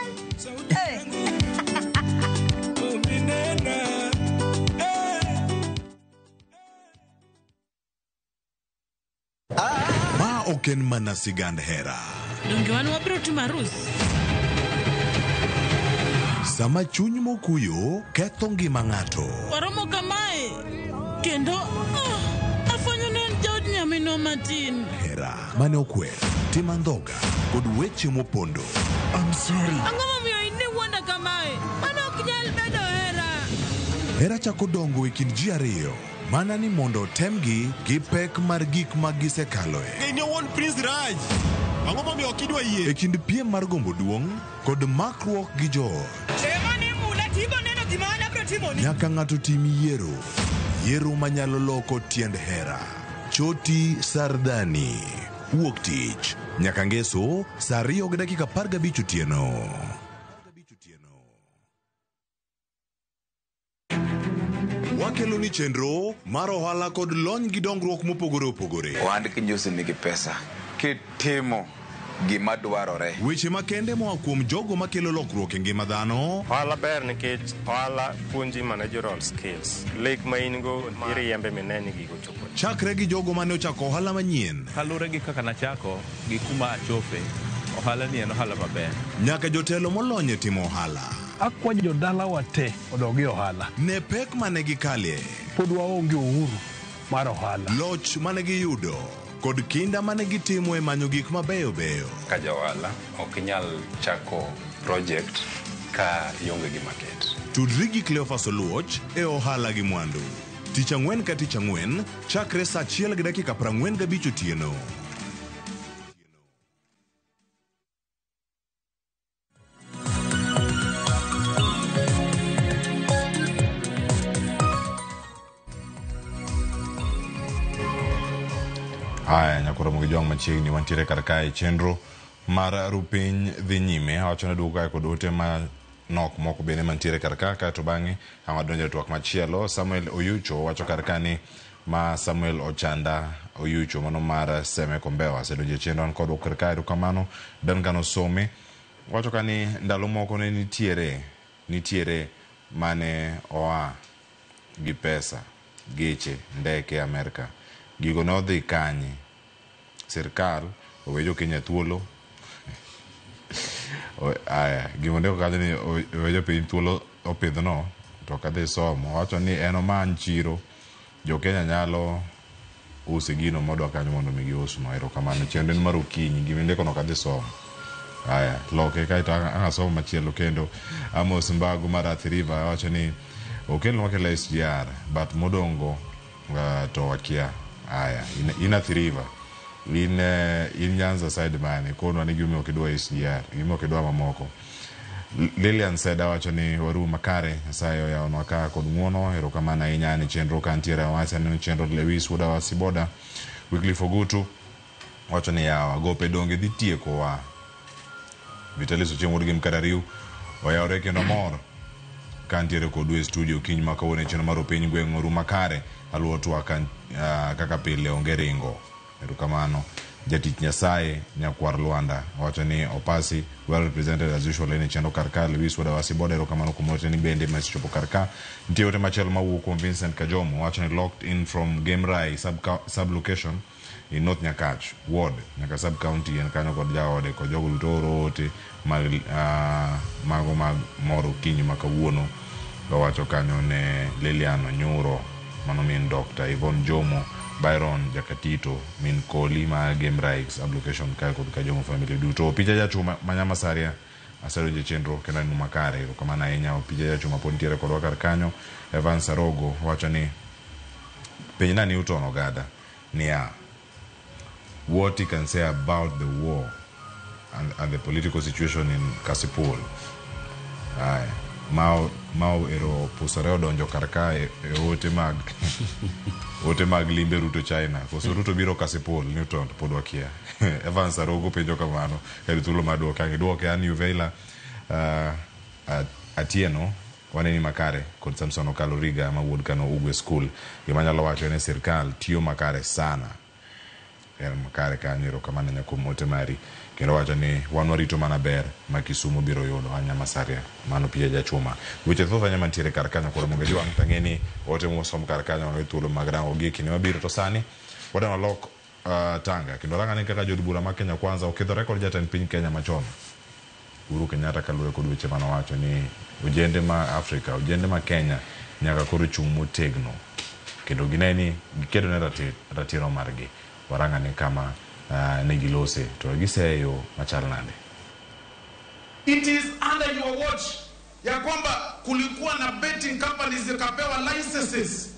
Ma ok en mana sigand hera. Donge wan wabiro timo arus? Sama chuny mokuyo ketho ngima ng'ato. Waromo kamae kendo afwenyo ni en jaod nyaminwa matin. Hera mane okwer, tim andhoga kod weche mopondo. I'm sorry. Ang'o momiyo in iwuonda kamae? Mano ok nyal bedo hera. Hera chako dongo e kind ji ariyo mana ni mondo otemgi gi pek mar gik ma gisekaloe. In owuon Prince Raj. Ang'o momiyo ok idwa yie? E kind piem mar gombo duong' kod makruok gi joot. Nyaka ng'ato tim yiero. Yiero manyalo loko tiend hera. Choti Sardani. Wuok tich. Nyaka ngeso saa 2:15 otieno. Wakelo ni chenro mar ohala kod lony gi dongruok mopogore opogore. Ohand kinyosi nigi pesa. Kitimo gima dwarore. Weche makende moa kuom jogo makelo lokruok e ngima dhano. Ohala ber nikech ohala puonji managerial skills. Lek ma in go iriembe mineni gigo chopo. Chakre gi jogo mane ochako ohala manyien. Kaluwore gi kaka nachako gi kuma achope, ohala ni en ohala maber. Nyaka jotelo molony e timo ohala. Akwayo jodalawa te odog e ohala. Ne pek mane gikalie. Pod waonge uhuru mar ohala. Loch mane giyudo kod kinda mane gitimo e manyo gik mabeyo beyo. Ka ja ohala ok inyal chako project ka ionge gi market. Tudri gi Cleophas Oluoch e ohala gi mwandu. Tich ang'wen ka tich ang'wen chakre saa 1:45 otieno. Haya, nyakoro mogi jwang' machiegni wantiere kar kae chenro mar rupiny dhi nyime. Awacho ne duogo kae kod ote ma nok moko bende mantiere kar ka, kaeto bang'e ang' wadonjo e twak machielo. Samuel Oyucho wacho kar ka ni ma Samuel Ochanda Oyucho mano mar Seme Kombewa asedonjo e chenro an kod kar kae. Erokamano. Duncan Osome wacho ka ni ndalo moko ne nitiere mane oa gi pesa, geche, ndeke Amerka. Gigo ne odhi kanye? Sirkal owe jo Kenya thuolo. Aya, gima ndiko kanyo ni owe jopiny thuolo opidhno to ok adhi somo. Owacho ni en omany chiro, jo Kenya nyalo use gino modwa kanyo mondo mi giusno. Erokamano. Chenro en mar okinyi, gima indiko no ok adhi somo. Aya, loke kaeto ang' asomo machielo kendo. Amos Mbagu mar Athi River wacho ni okelnwa kela SGR but modongo to wakia. Aya, in Athi River, in Nyanza side mane, konwa ni gimomiyo ok idwa SGR, gimomiyo ok idwa mamoko. Lilian Seda wacho ni waru makare, Nyasaye oyawonwa ka kod ng'uono, erokamano ahinya ni chenro ka ntiere Awasi, aneno chenro Lewis wuod Awasi Boda. Wycliffe Ogutu wacho ni yawa gope donge dhi tiekowa. Vitalis Ochieng' wuod Gem Karariu oyawore kendo mor ka ntiere kodu e studio kiny ma kawuono e chenro mar Opiny Gweng' oru makare aluwo twak kaka pile onge ringo. Erokamano. Jatich Nyasaye Nyakwar Lwanda wacho ni Opasi well represented as usual en e chenro kar ka. Lewis wuod Awasi Boda erokamano kuom oteni bende masechopo kar ka. Nitie ote machielo mawuok kuom Vincent Kajomo wacho ni locked in from Game Rai sub location in North Nyakach ward nyaka sub county en kanyo kod jaode kod jogo duto oro ote mag mago mag mor okinyi ma kawuono. Owacho kanyo ne Lilian Onyuro mano min Dr. Yvonne Jomo, Byron Jakatito, min Koli ma Game Rights application kae kod Kajomo family duto. Picha jachuma manyamasaria asedonjo e chenro kendo aneno makare erokamano ahinya. Picha jachuma pod nitiere kodwa kar kanyo. Evans Arogo wacho ni penjna Newton Ogada niya what he can say about the war and the political situation in Kasipul. Aya, Mao ero pusore odonjo kar ka e ote mag limbe Ruto China. Koso Ruto biro Kasipul, Newton to pod wakia. Evans Arogo penjo kamano, kar thuolo mar duoke ang' iduoke. An Uveila Atieno waneni makare kod Samson Okalo Riga ma wuod Kano Ugwe School. Gima anyalo wacho en ni sirkal tiyo makare sana. En makare kanyo, erokamano ahinya kuom ote mari. Kendo wacho ni wan warito mana ber ma Kisumu biro yudo. An Nyamasaria, mano Piya Jachuma. Weche thoth ahinya mantiere kar kanyo koro mondo ijwang' tang'e ni ote mosom kar kanyo wan gi thuolo mag rango gi e kinde mabiro. To sani wadwa walok tanga kendo rang'ane kaka jood bura ma Kenya Kwanza okidhore kod jatend piny Kenya machon Uhuru Kenyatta kaluwore kod weche manowacho ni ojende ma Afrika, ojende ma Kenya nyaka koro chung' motegno kendo gine ni gikedo ne ratiro margi. Warang'ane kama ne gilose to giseyo machal nade. It is under your watch ya kwamba kulikuwa na betting companies zikapewa licenses,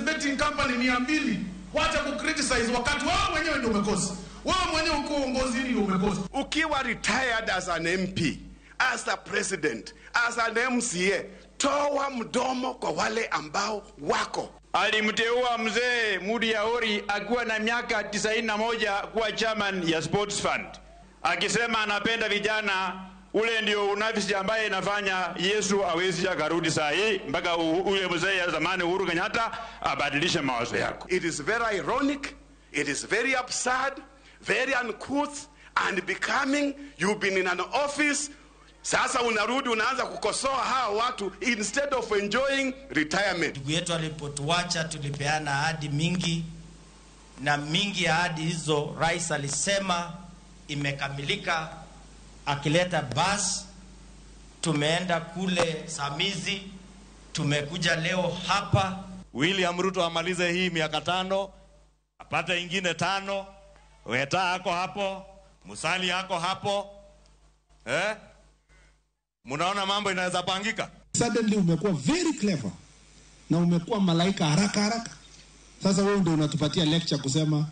betting company 200. Wacha ku criticize wakati wewe mwenyewe ndio umekosa. Wewe mwenyewe uko uongozi ndio umekosa. Ukiwa retired as an MP, as a president, as an MCA, toa mdomo kwa wale ambao wako. Alimteua mzee Mudi Yaori akiwa na miaka 91 kuwa chairman ya Sports Fund, akisema anapenda vijana. Ule ndio unafisi ambaye inafanya Yesu awezi akarudi saa hii mpaka ule mzee ya zamani Uhuru Kenyatta abadilishe mawazo yako. It is very ironic, it is very absurd, very uncouth and becoming. You've been in an office, sasa unarudi unaanza kukosoa hawa watu instead of enjoying retirement. Ndugu yetu alipotuacha tulipeana ahadi mingi, na mingi ya ahadi hizo rais alisema imekamilika. Akileta bus, tumeenda kule Samizi, tumekuja leo hapa. William Ruto amalize hii miaka 5, apate ingine 5, Weta ako hapo, Musalia ako hapo. Munaona mambo inaweza pangika? Suddenly umekuwa very clever na umekuwa malaika haraka haraka. Sasa wewe ndio unatupatia lecture kusema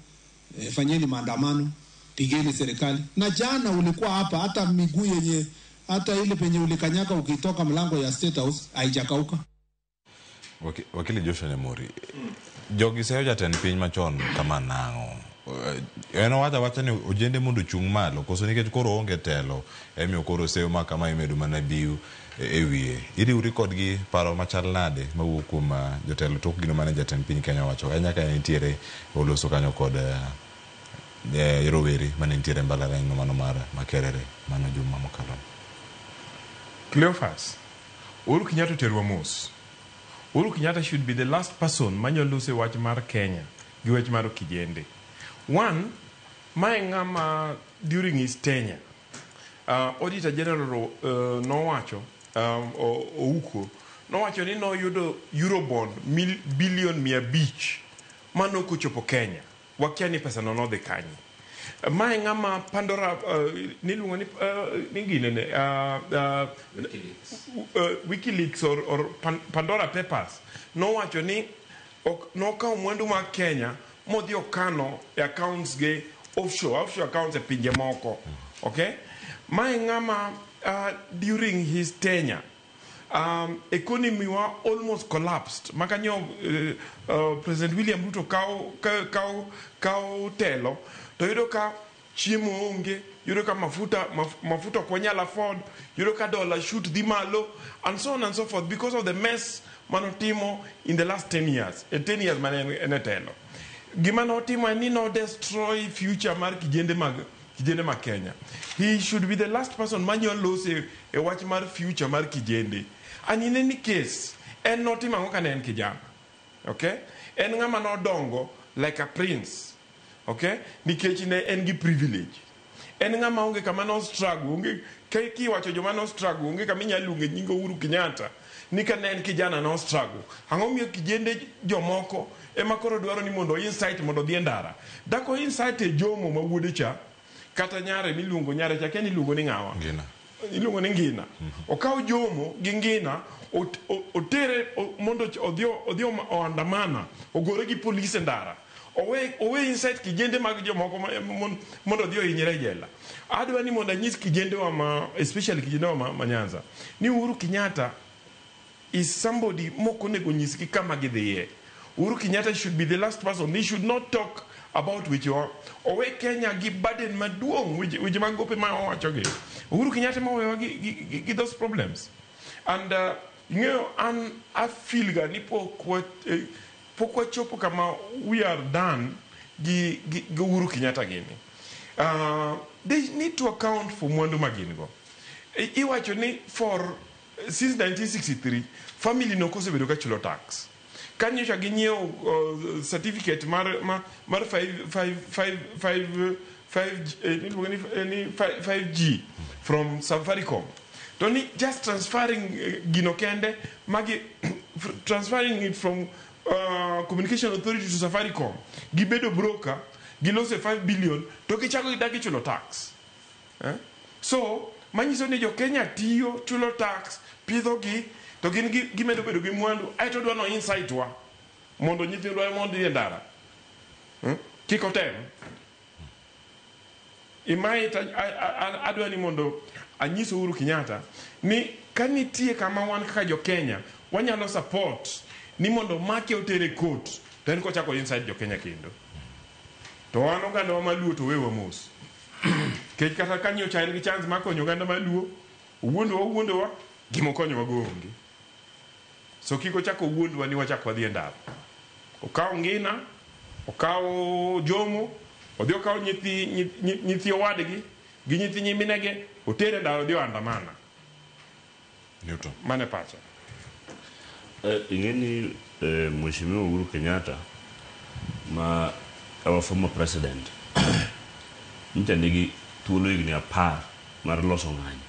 fanyeni maandamano, pigeni serikali. Na jana ulikuwa hapa, hata miguu yenye, hata ile penye ulikanyaka ukitoka mlango ya State House haijakauka. Wakili Joshua Nyamori, jogi seyo jatend piny machon kama nang'o? En owacho awacha ni ojende mondo ochung' malo, koso nikech koro onge telo emiyo koro seyo ma kama imedo mana biu e wiye. Iriwri kodgi paro machal nade mawuok kuom jotelo tok gino mane jatend piny Kenya owacho ahinya ka nitiere oloso kanyo kod rowere mane nitiere mbalariany mano mar Makerere mano juma mokalo. Cleophas, Uhuru Kenyatta oterwa mos. Uhuru Kenyatta should be the last person manyalo loso e wach mar Kenya gi wach mar kijende. One, mae ng'ama during his tenure, Auditor General nowacho, Ouko, nowacho ni noyudo Eurobond billion 500 mano kochopo Kenya. Wakia ni pesa no nodhi kanye. Mae ng'ama Pandora, niluongo ni ningine ne, WikiLeaks or Pandora Papers nowacho ni nokawo mwandu mag Kenya modhi okano e accounts ge offshore accounts e pinje moko. Okay? Mae ng'ama during his tenure economy wa almost collapsed makanyo President William Ruto kaw telo to yudo ka chiemo onge, yudo ka mafuta ok wanyal afford, yudo ka dollar shoot dhi malo and so on and so forth because of the mess manotimo in the last 10 years, 10 years mane en e telo. Gima notimo en ni no destroy future mar kijende mag Kenya. He should be the last person manyalo lose e wach mar future mar kijende. And in any case, en notimo ang'o kane en kijana? Okay? En ng'ama nodongo like a prince. Okay? Nikech ne en gi privilege. En ng'ama onge kama no struggle, onge kiwacho joma no struggle, onge kama inyalo luonge nying Uhuru Kenyatta. Ni ka ne en kijana no struggle. Ang'o miyo kijende jomoko ema koro dwaro ni mondo insight mondo odhi e ndara? Dako insight e Jomo ma wuode cha, kata nyare miluongo nyare cha, kia iluongo ni ng'awa? Ngina. Iluongo ni Ngina. Okaw Jomo gi Ngina otere mondo odhi oandamana, ogore gi polis e ndara. Owe insight kijende mag jomoko mondo odhi ohinyre e jela. Adwa ni mondo anyis kijende wa ma, especially kijende wa ma Nyanza, ni Uhuru Kenyatta is somebody mok onego nyisgi kama gidhiye. Uhuru Kenyatta should be the last person. He should not talk about weche wa. Owe Kenya gi burden maduong' weche mag gope ma owachogi. Uhuru Kenyatta ma owewa gi those problems. And ing'eyo an I feel ga ni pok wachopo kama we are done gi Uhuru Kenyatta gini. They need to account for mwandu ma gin go. Iwacho ni for since 1963 family no kosebedo ka chulo tax. Kanyocha ginyiewo certificate mar 5G from Safaricom. To ni just transferring gino kende magi transferring it from Communication Authority to Safaricom. Gibedo broker, gilose 5 billion to gichako gidagi chulo tax. So manyiso ni jo Kenya tiyo chulo tax, pidho gi to gin gimedo bedo gi mwandu aeto dwa no insight wa mondo nyithindwa mondo dhi e ndara. Kik otem. Imae adwa ni mondo anyis Uhuru Kenyatta ni ka nitie kama wan kaka jo Kenya wanyalo support ni mondo make otere court to en kochako inside jo Kenya kendo. To wan oganda wa maluo to wewa mos. Kech kata kanyocha en gi chance mar konyo oganda maluo, owuondowa gimokonyowa go onge. So kik ochako wuondwa ni wachak wadhi e ndara. Okaw Ngina, okaw Jomo, odhi okaw nyithi owadgi gi nyithi nyiminege, otere ndara odhi oandamana. Newton. Mane pacha. Ing'e ni Mheshimiwa Uhuru Kenyatta ma our former president nyicha nigi thuolo higni 10 mar loso ng'anyo.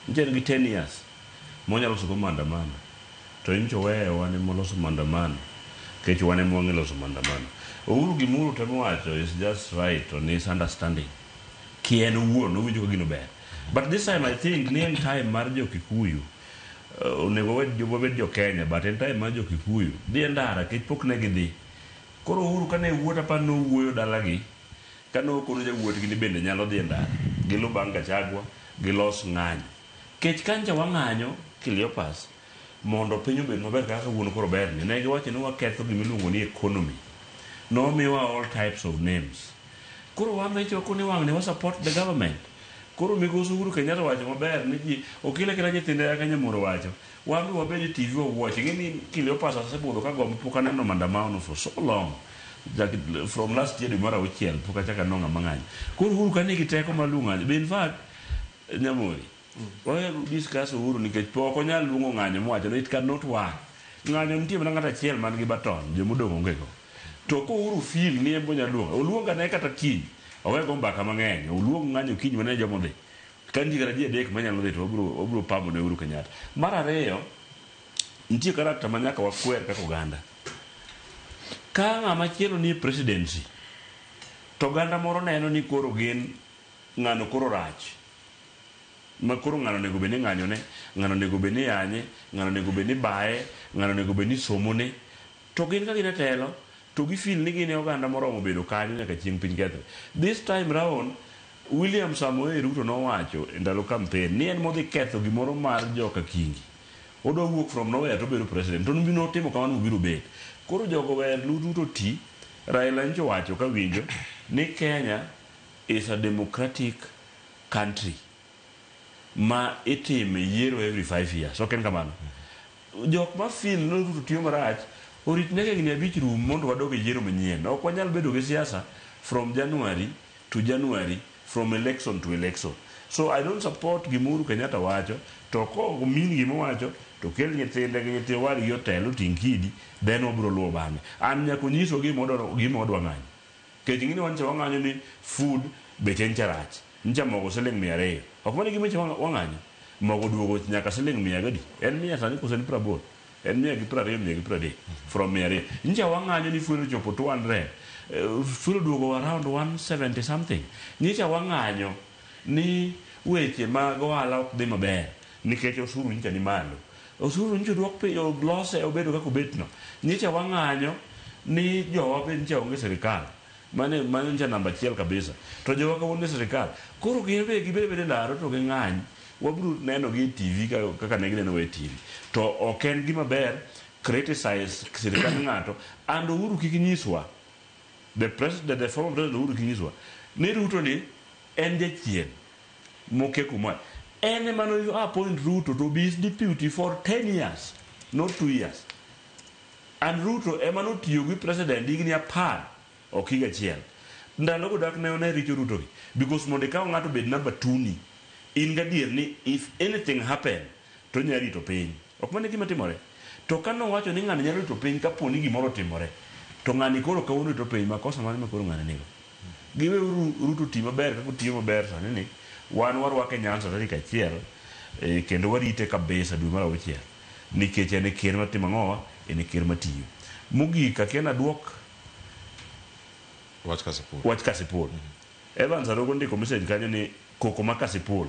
Nyicha nigi 10 years monyalo loso go maandamano. To nyicha oweyo wan ema oloso maandamano nikech wan ema wang'e loso maandamano. Uhuru gima Uhuru temo wacho is just right on his understanding. Ki en owuon owinjo ka gino ber. But this time I think ni en time mar jo Kikuyu. Onego wabed jo Kenya, but en time mar jo Kikuyu. Dhi e ndara nikech pok ne gidhi. Koro Uhuru kane wuot apa nowuoyo dalagi, kane okono jawuotgi ni bende nyalo dhi e ndara. Gilu bang' Gachagua, gilos ng'anyo. Kech kancha wang'anyo Cleopas mondo piny obed maber kaka kawuono koro berni. Ne giwacho ni waketho gimiluongo ni economy. Nomiwa all types of names. Koro wan be choko ni wang'ni wa support the government. Koro migosi Uhuru Kenyatta wacho maber ni ji okile kila nyithinde kaka Nyamoro wacho. Wan be wabed e TV wawatch. Ing'e ni Cleopas asebudho ka gombo pok aneno maandamano for so long. Like, from last year dwe mar auchiel pok achako aneno ng'ama ng'anyo. Koro Uhuru ka nigi teko mar luongo ng'anyo. Be in fact Nyamori, wahero discuss Uhuru nikech pok onyal luongo ng'anyo mowacho ni it cannot work. Ng'anyo nitie mana ng'ato achiel man gi baton, jomodong' onge go. To ko Uhuru feel ni en bonyalo luongo, oluong ane kata kiny. Owe go mbaka mang'eny, oluong ng'anyo kiny wane joma odhi. Ka nitie kata ji adek manyalo dhi to wabiro pamo ne Uhuru Kenyatta. Mar ariyo, nitie character ma nyaka wakwer kaka oganda. Ka ng'ama chielo nie presidency, to oganda moro neno ni koro gin ng'ano koro rach. Ma koro ng'ano onego bed ni ng'anyone, ng'ano onego bed ni yanye, ng'ano onego bed ni baye, ng'ano onego bed ni somone. To gin ka gin e telo, to gi feel ni gin e oganda moromo bedo kanyo nyaka chieng' piny kethre. This time round, William Samoei Ruto nowacho e ndalo campaign ni en modhi ketho gimoro mar joka Kingi. Odwa wuok from nowhere to obedo president. To notimo kamano mobiro bet. Koro jogo wer Ruto ti, Raila nyocha owacho kawinjo ni Kenya is a democratic country ma itime yiero every 5 years. Ok en kamano? Jok ma feel ni Ruto tiyo marach orit nyaka higni abich rum mondo wadog e yiero manyien. Ok wanyal bedo gi siasa from January to January, from election to election. So I don't support gima Uhuru Kenyatta wacho, to ko mean gima owacho, to kel nyithinde gi nyithi owadgi otel oting' kidi, then wabiro luwo bang'e. An nyaka onyiswa gima odwaro gima odwa ng'anyo. Nikech ing'e ni wan cha wang'anyo ni food beche ncha rach. Ncha mogo siling 200. Ok mano e gima ncha wang'anyo? Mogo oduogo nyaka siling mia gadi? En mia sani koso en praboro? En 120, 130. From 200. Ncha wang'anyo ni fuel ochopo 200. Fuel oduogo around 170 something. Nyicha wang'anyo ni weche mag ohala ok dhi maber nikech osuru nyicha ni malo. Osuru nyicha oduok piny, olose obedo kaka obet no. Nyicha wang'anyo ni jowa be nyicha onge sirikal. Mano mano nyicha namba achiel kabisa. To jowa kawuono e sirikal. Koro gin be gibed abeda e laro to ging'any. Wabiro neno gi e TV kaka ne gineno e TV. To ok en gima ber criticize sirikand ng'ato and Uhuru kik nyiswa. The president, the former president Uhuru kik nyiswa ni Ruto ni en jachien mokia kuma. En ema no appoint Ruto to be his deputy for 10 years, not 2 years. And Ruto ema notiyo gi president higni 10, ok higa achiel. Ndalogo dak ne one richo Ruto gi. Because mondo ikaw ng'ato bed number 2 ni, in gadier ni if anything happen, to onyalo rito piny. Ok mano e gima timore. To ka nowacho ni ng'ani nyalo rito piny kapo ni gimoro otimore, to ng'ani koro kawuono rito piny, makosa mane ma koro ng'ani nigo? Giwe Ruto ti maber kaka otiyo maber sani ni, wan warwake Nyanza tarik 1, kendo warite kabisa dwe mar 6. Nikech en e ker matimo ang'owa, en e ker matiyo. Mogik, akia naduok Wach Kasipul. Wach Kasipul. Evans Arogo ndiko message kanyo ni koko ma Kasipul.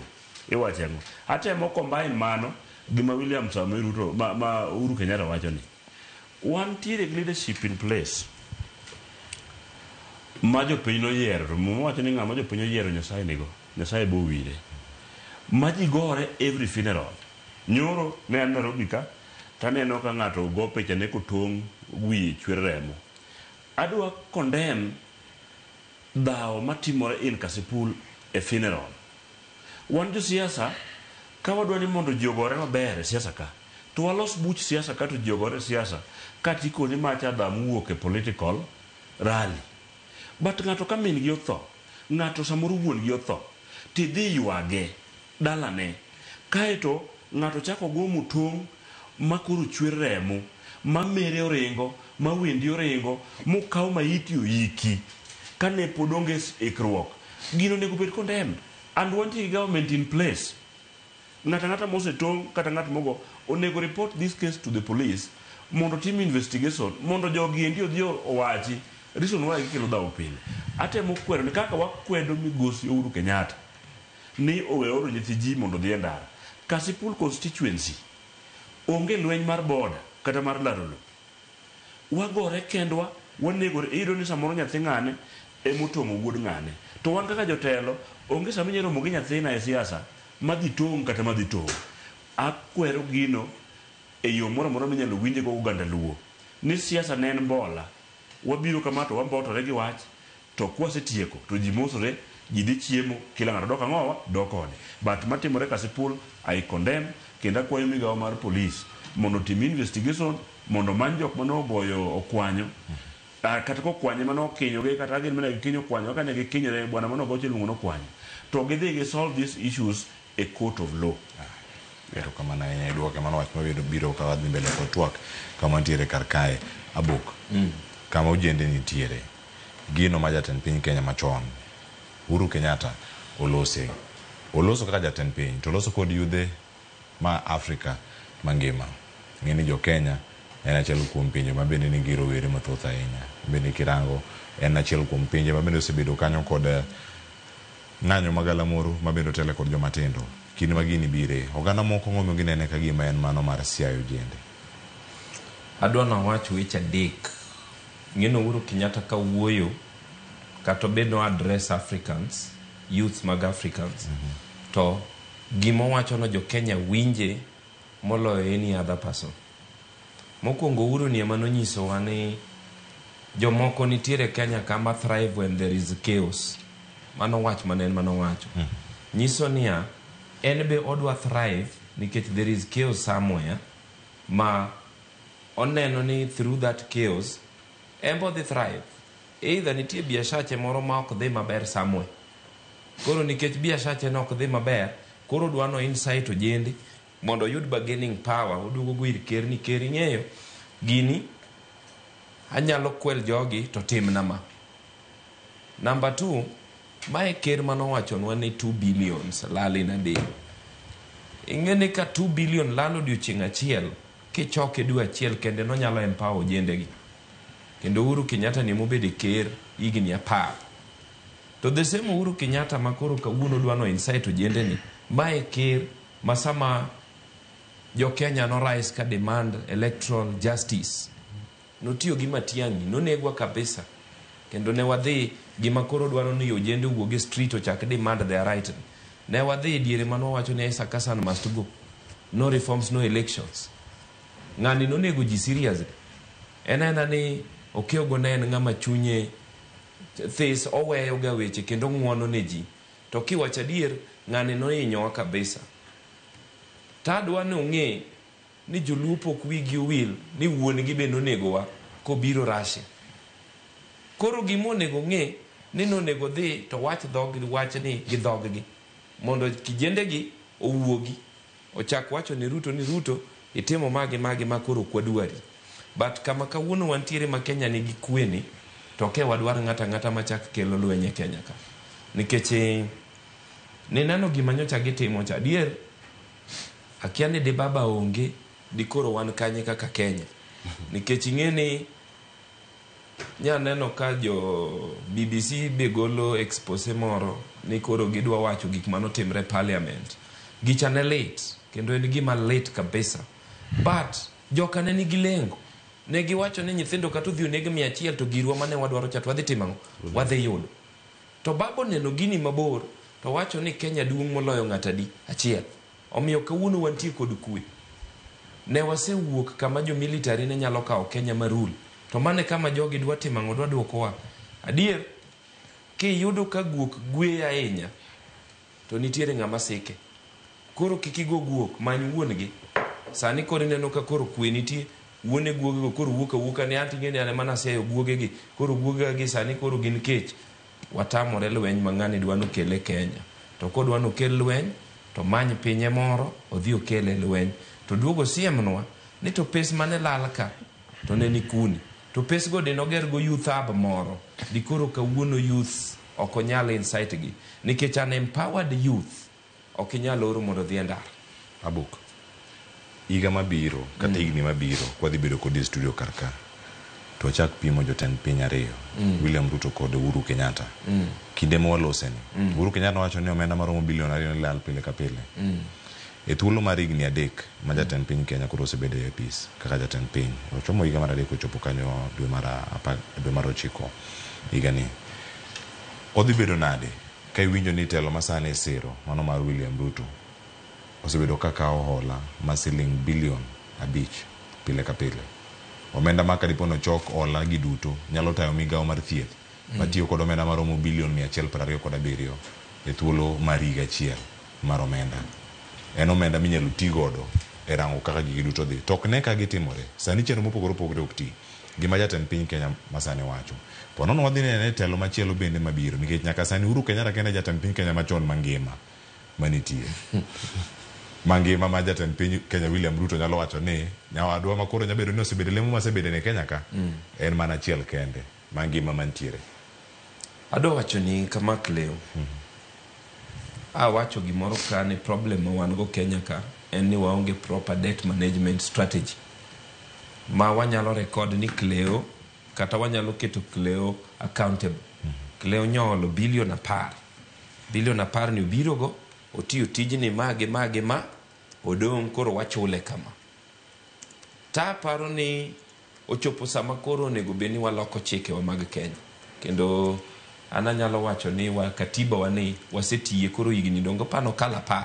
Iwacho ang'o? Atemo combine mano gi ma William Samoei Ruto, ma Uhuru Kenyatta wacho ni. Wantiere gi leadership in place ma jopiny noyiero, to Muma wacho ni ng'ama jopiny oyiero Nyasaye nigo, Nyasaye bo wire. Ma ji gore every funeral. Nyoro ne an Nairobi ka, taneno ka ng'ato go pichane kotong' wiye chwer remo. Adwa condemn dhawo matimore in Kasipul e funeral. Wan josiasa, ka wadwa ni mondo ji ogore maber e siasa ka, to walos buch siasa ka to ji ogore e siasa, ka tikoni macha dha mowuok e political rally. But ng'ato ka min gi otho, ng'ato samoro wuon gi otho, tidhi ywage dalane, kaeto ng'ato chako go mutong' ma koro chwer remo, ma mere oringo, ma wendi oringo, mokaw maiti oiki, kane pod onge ikruok. Gino onego bed condemned. And wantie gi government in place. Ng'ato ang'ata mosetong' kata ng'at mogo onego report this case to the police mondo tim investigation mondo jogi endi odhi owachi reason why gikelo dhawo pile. Atemo kwero ni kaka wakwedo migosi Uhuru Kenyatta ni owe oro nyithi ji mondo odhi e ndara. Kasipul constituency onge lweny mar border kata mar laro lowo. Wagore kendwa, wanegore, iyudo ni samoro nyathi ng'ane emotong'o wuod ng'ane. To wan kaka jotelo, onge sama inyalo romo gi nyathina e siasa madhi tong' kata madhi tong'. Akwero gino e yo moro amora minyalo winje go oganda Luo. Ni siasa ne en mbola. Wabiro kama to wambotore gi wach, to kwasetieko to ji mosore, ji dhi chiemo, kila ng'ato dok ang'owa, dok ode. But matimore Kasipul, I condemn, kendo akwayo migawo mar police mondo otim investigation, mondo omany jok mane ogoyo okwanyo, kata kokwanye mane okinyogi, kata gin mane gikinyo okwanyo, kaka ne gikinyore, bwana mane ogocho iluongo ni okwanyo. To gidhi gi solve these issues e court of law. Erokamano ahinya idwoke mano wach mabiro biro ka wadhi mbele kod twak kama ntiere kar kae abok kama ojende nitiere gino ma jatend piny Kenya machon Uhuru Kenyatta olose oloso kaka jatend piny to oloso kod yudhe ma Afrika mangima ng'e ni jo Kenya en achiel kuom pinje ma bende nigi rowere mathoth ahinya bende kirango en achiel kuom pinje ma bende osebedo kanyo kod ng'anyo magalamoro ma bende otele kod joma tindo kinde ma gini bire oganda moko ng'omo ginene ka gima en mano mar siayo ojende. Adwa nawach weche adek. Ng'eno Uhuru Kenyatta ka wuoyo kata obed no address Africans youths mag Africans. To gima owachono jo Kenya winje moloyo any other person. Mokwongo Uhuru ni ema nonyisowa ni jomoko nitiere Kenya kama thrive when there is chaos. Mano wach mane en manowacho. Nyiso niya, en be odwa thrive nikech there is chaos somewhere ma oneno ni through that chaos en be odhi thrive. Either nitie biashache moro ma ok dhi maber somewhere. Koro nikech biashache no ok dhi maber, koro odwa no incite ojende mondo oyud bargaining power, oduogo go ir ker ni ker ing'eyo gini anyalo kwel jogi to timna ma. Number 2, mae ker manowachonwa ni 2 billions lal in a day. Ing'e ni ka 2 billion lal odiochieng' achiel, kichoke dwe achiel kende nonyalo empower ojendegi. Kendo Uhuru Kenyatta ni mobedo ker higni 10. To the same Uhuru Kenyatta ma koro kawuono dwa no incite ojendeni, mae ker ma sama jo Kenya no rise ka demand electoral justice. Notiyo gi Matiang'i, nonegwa kabisa. Kendo ne wadhi gima koro dwaro ni ojende owuog e street ochak demand their right. Ne wadhi e diere mane wawacho ni Isaac Hassan must go. No reforms, no elections. Ng'ani nonego ji seriously. En aena ni Okeogo ne en ng'ama chunye this, oweyo ga weche kendo ng'uono ne ji. To kiwacho adier, ng'ani nohinyowa kabisa. Tadwa ni ong'e ni joluo pok wigi owil ni wuon gi be nonegowa kobiro Russia. Koro gima onego ng'e ni nonego dhi to wach dhog wachni gi dhoggi mondo kijendegi owuogi ochak wacho ni Ruto ni Ruto itimo ma gi ma gi ma koro ok wadwari. But kama kawuono wantiere ma Kenya nigi kwe ni to ok wadwar ng'ato ang'ata machak kelo lweny e Kenya ka. Nikech nineno gima nyocha gitimo cha. Adier akia ni di baba onge di koro wan kanye kaka Kenya. Nikech ing'e ni nyaneno ka jo BBC be golo expose moro ni koro gidwa wacho gik manotimre parliament. Gicha ne lit kendo en gima lit kabisa. But joka ne nigi lengo. Ne giwacho ni nyithindo kata odhi oneg 100 to girwa mane wadwaro cha to wadhi timo ang'o? Wadhi yudo. To baba oneno gini mabor to wacho ni Kenya duong' moloyo ng'ato adi? Achiel. Omiyo kawuono wantie kod kwe. Ne wasewuok kama jo military ne nyalo kawo Kenya ma rule. To mane kama jogi dwa timo ang'o? Dwa duokowa. Adier, kiyudo ka guok gweyo ahinya, to nitiere ng'ama sike. Koro kik igo guok, many wuon gi. Sani koro ineno ka koro kwe nitie, wuone guogego koro wuok awuoka ni anti ing'e ni an ema nasiayo guogegi, koro guogega gi sani koro gin kech. Watamore lweny ma ng'ani dwa nokel e Kenya. To kodwa nokel lweny, to many pinye moro, odhi okele lweny. To duogo siemnwa ni to pes mane lal ka, to ne ni kuni. To pes go dinoger go youth hub moro, dikoro kawuono youth ok onyal incite gi. Nikech an empowered youth ok inyal oro mondo odhi e ndara. Abuk. Higa mabiro, kata higni mabiro, kwadhi bedo kodi e studio kar ka, to wachak pimo jotend piny ariyo, William Ruto kod Uhuru Kenyatta. Kinde ma waloseni, Uhuru Kenyatta nowacho ni omenda maromo bilion 2 ne lal pile ka pile. E thuolo mar higni 3 ma jatend piny Kenya koro osebedo e apis kaka jatend piny. Ochomo higa mar 3 ochopo kanyo dwe mar 9 higani. Odhi bedo nade ka iwinjo ni telo masani siro mano mar William Ruto osebedo ka kawo hola ma siling bilion 5 pile ka pile. Omenda ma kadipo nochok hola gi duto nyalo tayo migawo mar thieth matiyo kod omenda maromo bilion 127 e thuolo mar higa achiel mar omenda. En omenda minyalo ti godo e rango kaka gigi duto dhi. To ok ne ka gitimore. Sani chenro mopogore opogore ok ti. Gima jatend piny Kenya masani wacho. Po nono wadhi nene telo machielo bende mabiro nikech nyaka sani Uhuru Kenyatta kende jatend piny Kenya machon mangima manitie. Mangima ma jatend piny Kenya William Ruto nyalo wacho ni nyawadwa ma koro nyabedo ni osebedo lemo masebedo ne Kenya ka en mana achiel kende mangima mantiere. Adwa wacho ni kama Cleo. Awacho gimoro ka ni problem ma wan go Kenya ka en ni waonge proper debt management strategy ma wanyalo record ni Cleo kata wanyalo keto Cleo accountable. Cleo nyoolo bilion 10. Bilion 10 ni obiro go otiyo tijni ma gi ma gi ma odong' koro wachule kama. Ta aparo ni ochopo sama koro onego bed ni waloko chikewa mag Kenya. Kendo An anyalo wacho ni wa katiba wa ni wasetiye koro higni dongo pano kalo 10.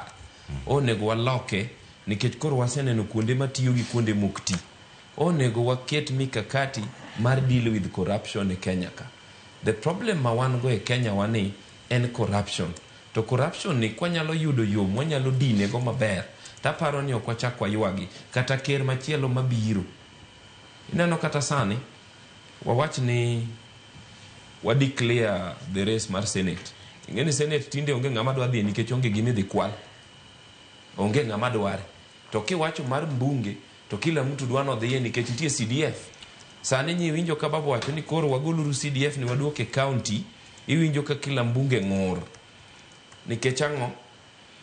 Onego waloke nikech koro waseneno kuonde matiyo gi kuonde mok ti. Onego waket mikakati mar deal with corruption e Kenya ka. The problem ma wan go e Kenya wa ni en corruption. To corruption ni kwanyalo yudo yo mwanyalo dine go maber, taparo ni ok wachak waywagi kata ker machielo mabiro. Ineno kata sani, wawach ni wa declare the race mar Senate. Ing'e ni Senate tinde onge ng'ama dwa dhi nikech onge gima idhi kwal. Onge ng'ama dware. To kiwacho mar mbunge, to kila mtu dwa nodhiye nikech nitie CDF. Sani nyi winjo ka baba wacho ni koro wagoluru CDF ni waduok e county, iwinjo ka kila mbunge ng'ur. Nikech ang'o?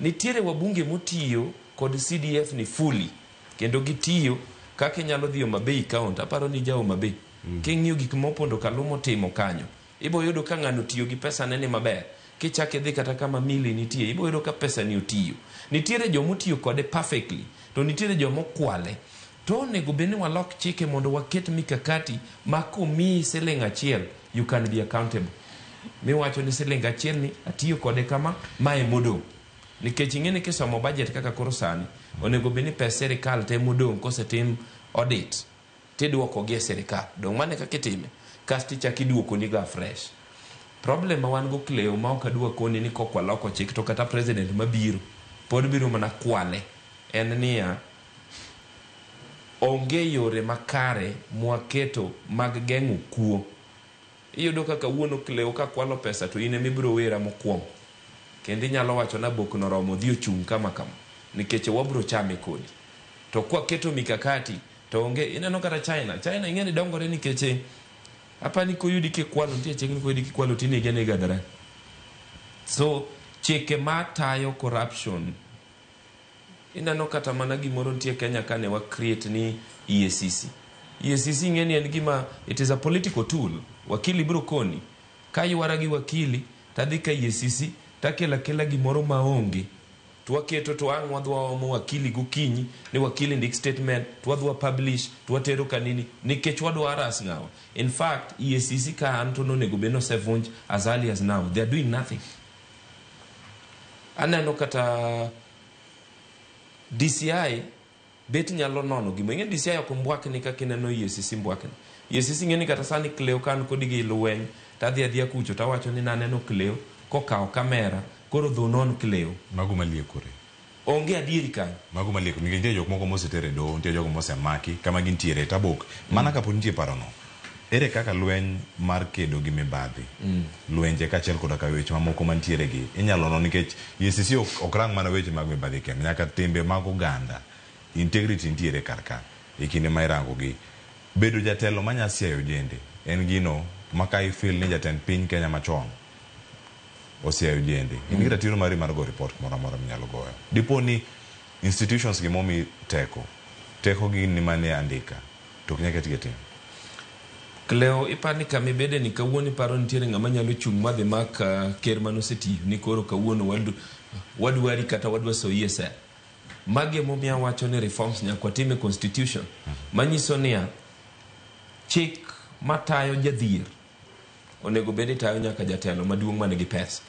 Nitiere wabunge motiyo kod CDF ni fully, kendo gitiyo kaka inyalo dhi Homa Bay county. Aparo ni ja Homa Bay. King'iyo gik mopondo Kaluma otimo kanyo, ibo yudo ka ng'ano tiyo gi pesa ne ni maber. Kichak idhi kata kama Millie nitie, ibo yudo ka pesa ni otiyo. Nitiere jomotiyo kode perfectly, to nitiere jomokwale. To onego bed ni walok chike mondo waket mikakati ma komiyi siling 1, you can be accountable. Miwacho ni siling 1 ni atiyo kode kama, mae modong'. Nikech ing'e ni kisomo budget kaka koro sani, onego bed ni pes sirikal te modong' kosetim audit, tiduoko gi e sirikal. Dong' mano e kaka itime. Kasto ichako iduokoni go afresh. Problem ma wan go Cleo ma ok adwa koni ni kok waloko chik to kata president mabiro pod biro mana kwale en niya, onge yore makare mwaketo mag geng'o kuo. Iyudo ka kawuono Cleo ka kwalo pesa to in ema ibiro wera mokwongo. Kendo inyalo wacho na bok noromo dhi ochung' kama kama. Nikech wabro chame kodi. To kwaketo mikakati to onge, ineno kata China. China ing'e ni dongore nikech apani koyudi kikwalo, nitie chik ni koyudi kikwalo tinege anega hadharani. So chike matayo corruption, ineno kata mana gimoro nitie Kenya kane wa create ni EACC. EACC ing'e ni en gima, it is a political tool. Wakili biro koni, ka ywara gi wakili, tadhi ka EACC, takelo akela gimoro maonge. To waketo to ang' wadhi waomo wakili gokinyi, ni wakili ndik statement, to wadhi wa publish, to watero kanini, nikech wadwa harass ng'awa. In fact, EACC ka an to nonego bed ni osevunj as early as now. They are doing nothing. Aneno kata DCI bet nyalo nono gimo. Ing'e DCI ok mbwakni kaka ineno EACC mbwakni. EACC ing'e ni kata sani Cleo ka an kodi gi lweny, tadhi adhiya kucho tawacho ni naneno Cleo kokawo kamera, koro dho non Cleo. Mago maliekore. Onge adieri kanyo. Mago malieko nikech nitie jok moko moseter e doho, nitie jogo mosemaki kama gintiere tabok. Mana kapod nitie parono. Ere kaka lweny mar kedo gi mibadhi, lwenje kaachiel koda ka weche mamoko mantiere gi inyalo non nikech EACC ok rang mana weche mag mibadhi kende, nyaka timbe mag oganda, integrity nitiere kar ka e kinde ma irango gi. Bedo jatelo manya siayo ojende en gino ma ka ifeel ni jatend piny Kenya machon osiayo ojende, in gi ratiro mari mar go report kumoro amora minyalo goyo. Dipo ni institutions gi momi teko, teko gi ni mane andika, to ok nyal ketgi e tim. Cleo, ipar ni kama ibede ni kawuono iparo nitiere ng'ama nyalo chung' madhi mak ker manosetiyo ni koro kawuono wadwari kata wadwa soyi e sel. Magi emomiyo awacho ni reforms nyaka watim e constitution. Manyiso niya, chik matayo jadhier onego bed ni tayo nyaka jatelo maduong' man gi pesa.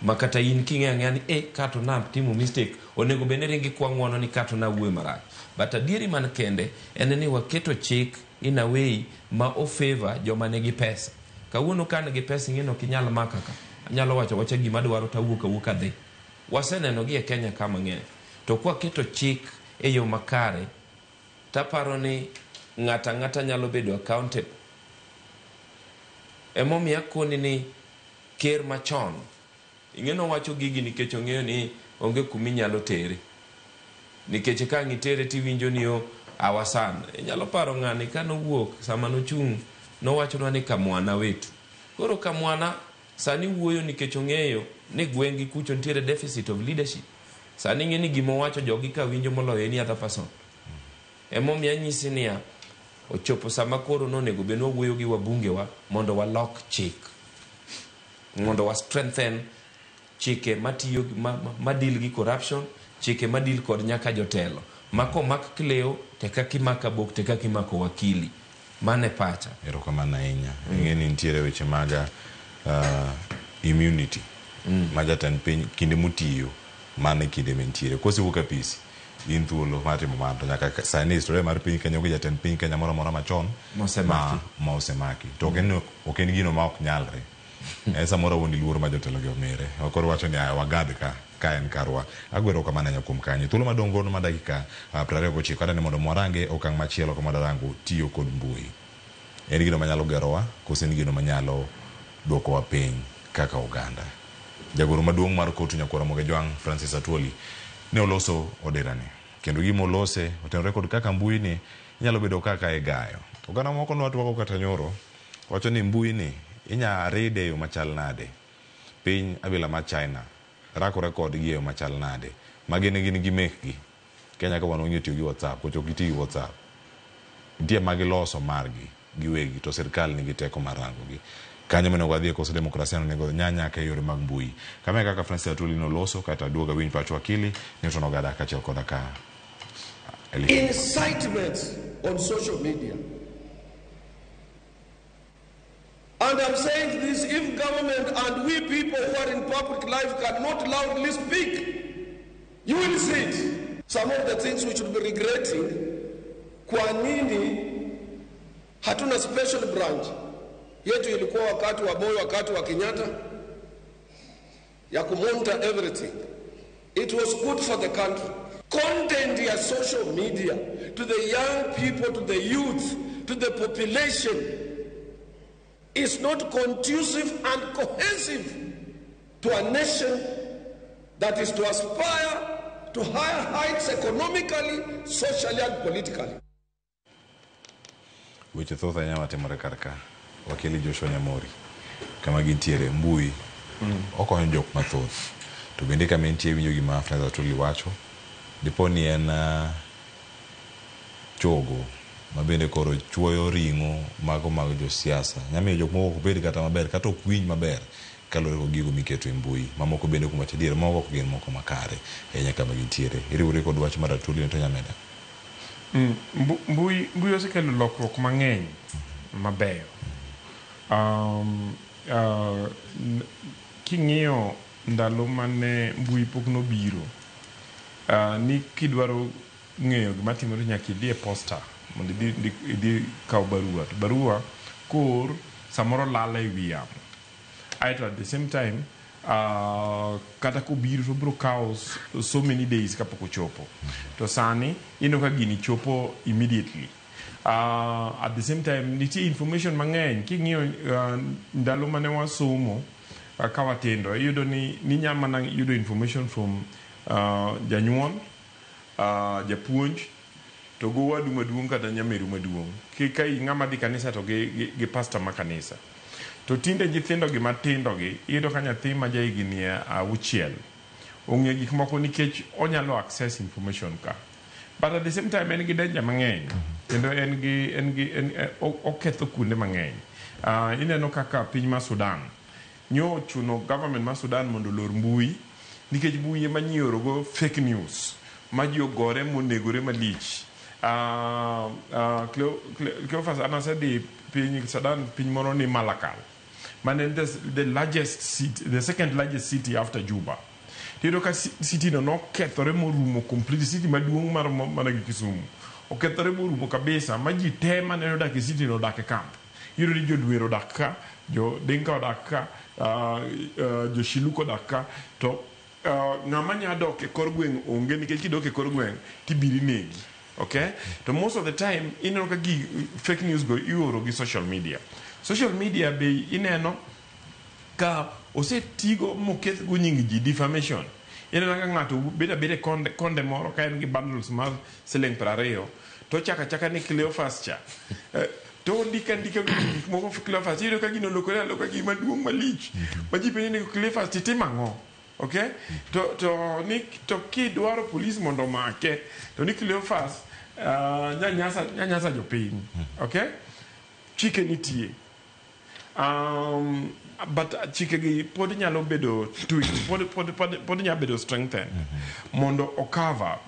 Ma kata in king'eyo ang'eya ni kato na timo mistake, onego bed ni ringi kwa ng'uono ni kato na wuoyo marach. But adieri man kende en ni waketo chik in a way ma o favor joma nigi pesa. Kawuono ka an gi pesa ing'e ni ok inyal maka ka. Anyalo wacho wacha gima adwaro to awuok awuoka adhi. Waseneno gi e Kenya ka mang'eny. To kwaketo chik e yo makare, taparo ni ng'ato ang'ata nyalo bedo accountable. Emomiyo akoni ni ker machon, ing'e nowacho gigi nikech ong'eyo ni onge kuma inyalo tere. Nikech ka ang' itere tiwinjo ni o our son. Inyalo paro ng'ani ka nowuok sama nochung' nowachonwa ni kamwana wetu. Koro kamwana sani wuoyo nikech ong'eyo ni gweng' gi kucho nitiere deficit of leadership. Sani ing'e ni gima owacho jogi ka winjo moloyo any other person. Emomiyo anyisi niya, ochopo sama koro nonego bed ni wawuoyo gi wabungewa mondo walok chik. Mondo wa strengthen chike matiyo ma deal gi corruption, chike ma deal kod nyaka jotelo. Ma komak Cleo, te kaka imako Abok, te kaka imako wakili. Mano e pacha. Erokamano ahinya. Ing'e ni nitiere weche mag Immunity ma jatend piny kinde motiyo mana e kinde mentiere kosewuok apisi in thuolo mar timo mano to nyaka sani historia mar piny Kenya onge jatend piny Kenya moro amora machon Mosemaki. ma osemaki to ok en gino ma ok nyalre. Samoro awuondi luoro ma jotelo gi omire koro wacho ni aya wagad ka en karwa. Agwero kamano ahinya kuom kanyo thuolo madong' godo ma dakika 29 adani mondo mwarange okang' machielo kama darango tiyo kod mbui. En gino manyalo gerowa koso en gino manyalo duokowa piny kaka oganda. Jagoro maduong' mar kotu Nyakwar Ramogi Jwang' Francis Atwoli ne oloso oderani kendo gima olose otenore kod kaka mbui ni inyalo bedo kaka igayo. Oganda moko nwatwako kata nyoro wacho ni mbui ni inya ride e yo machal nade. Piny abila ma China rakore kodgi e yo machal nade. Ma gin gi mekgi. Kenya ka wan wang'iyo tiyo gi WhatsApp, kocho ok giti gi WhatsApp. Nitie ma giloso margi giwegi to sirkal nigi teko mar rango gi. Kanyo monego wadhi koso demokrasia onego nya nyaka e yore mag mbui. Kama e kaka Francis Atwoli noloso kata duoga winj pach wakili Newton Ogada kaachiel koda ka Elisha. Incitement on social media. And I'm saying this, if government and we people who are in public life cannot loudly speak, you will see it. Some of the things we should be regretting, kwa nini hatuna special branch yetu ilikuwa wakati wa Moi, wakati wa Kenyatta, ya kumonitor everything. It was good for the country. Content ya social media to the young people, to the youth, to the population is not conducive and cohesive to a nation that is to aspire to higher heights economically, socially and politically. Weche thoth ahinya matimore kar ka. Wakili Joshua Nyamori kama gintiere mbui okonyo jok mathoth to bende kama entie winjo gima Francis Atwoli wacho dipo ni en chogo ma bende koro chuoyo ring'o mago mag josiasa nyamiyo jok moko ok bed kata maber kata ok winj maber kaluwore kod gigo miketo e mbui mamoko bende kuom wacho adier moko ok gin moko makare ahinya kama gintiere. Iriwori kod wach mar Atwoli to Nyameda. Mbui osekelo lokruok mang'eny mabeyo. King'iyo ndalo mane mbui pok nobiro, ni kidwaro ng'eyo gima timore nyaka idhi e posta mondo idhi kaw barua. To barua koor samoro lal e wi yamo. Aeto at the same time kata kobiro to obiro kawo so many days kapok ochopo. To sani ineno ka gini chopo immediately. At the same time nitie information mang'eny king'iyo ndalo mane wasomo ka watindo iyudo ni ninya mana yudo information from janyuol, japuonj to go wadu maduong' kata nyameru maduong'. Ka ng'ama dhi kanisa to gi pastor ma kanisa. To tinde nyithindo gi matindo gi iyudo ka nyathi ma ja higni 6 ong'eyo gik moko nikech onyalo access information ka. But at the same time en gi danger mang'eny kendo en gi oketho kuonde mang'eny. Ineno kaka piny ma Sudan nyo ochuno government ma Sudan mondo olor mbui nikech mbui ema ji iorogo fake news ma ji ogore monegore malich. Cleophas an asedhi piny Sudan piny moro ni Malakal mane en the largest city, the second largest city after Juba. Tiyudo ka city no nokethore morumo completely, city maduong' mar mana gi Kisumu okethore morumo kabisa ma ji te mane odak e city no odak e camp. Iyudo ni jodwer odak ka, jo Dinka odak ka, jo Shiluk odak ka, to ng'ama nya dok e kor gweng' onge nikech kidok e kor gweng' tibiro inegi. Okay? To most of the time ineno ka gi fake news go ioro gi social media. Social media be ineno ka osetigo moketh go nying ji, defamation. Ineno ka ng'ato bedo abeda e konde moro ka en gi bundles mar siling 20 to ochako achaka ni Cleophas cha. To ondiko andika gik moko Cleophas, iyudo ka gino olokore aloka gima duong' malich ma ji penjo ni Cleophas titimo ang'o? Okay? To kidwaro polis mondo omake to ni Cleophas nyanyasa jopiny. Okay? Chike nitie. But chikegi pod nyalo bedo tweaked, pod nyalo bedo strengthened mondo ocover.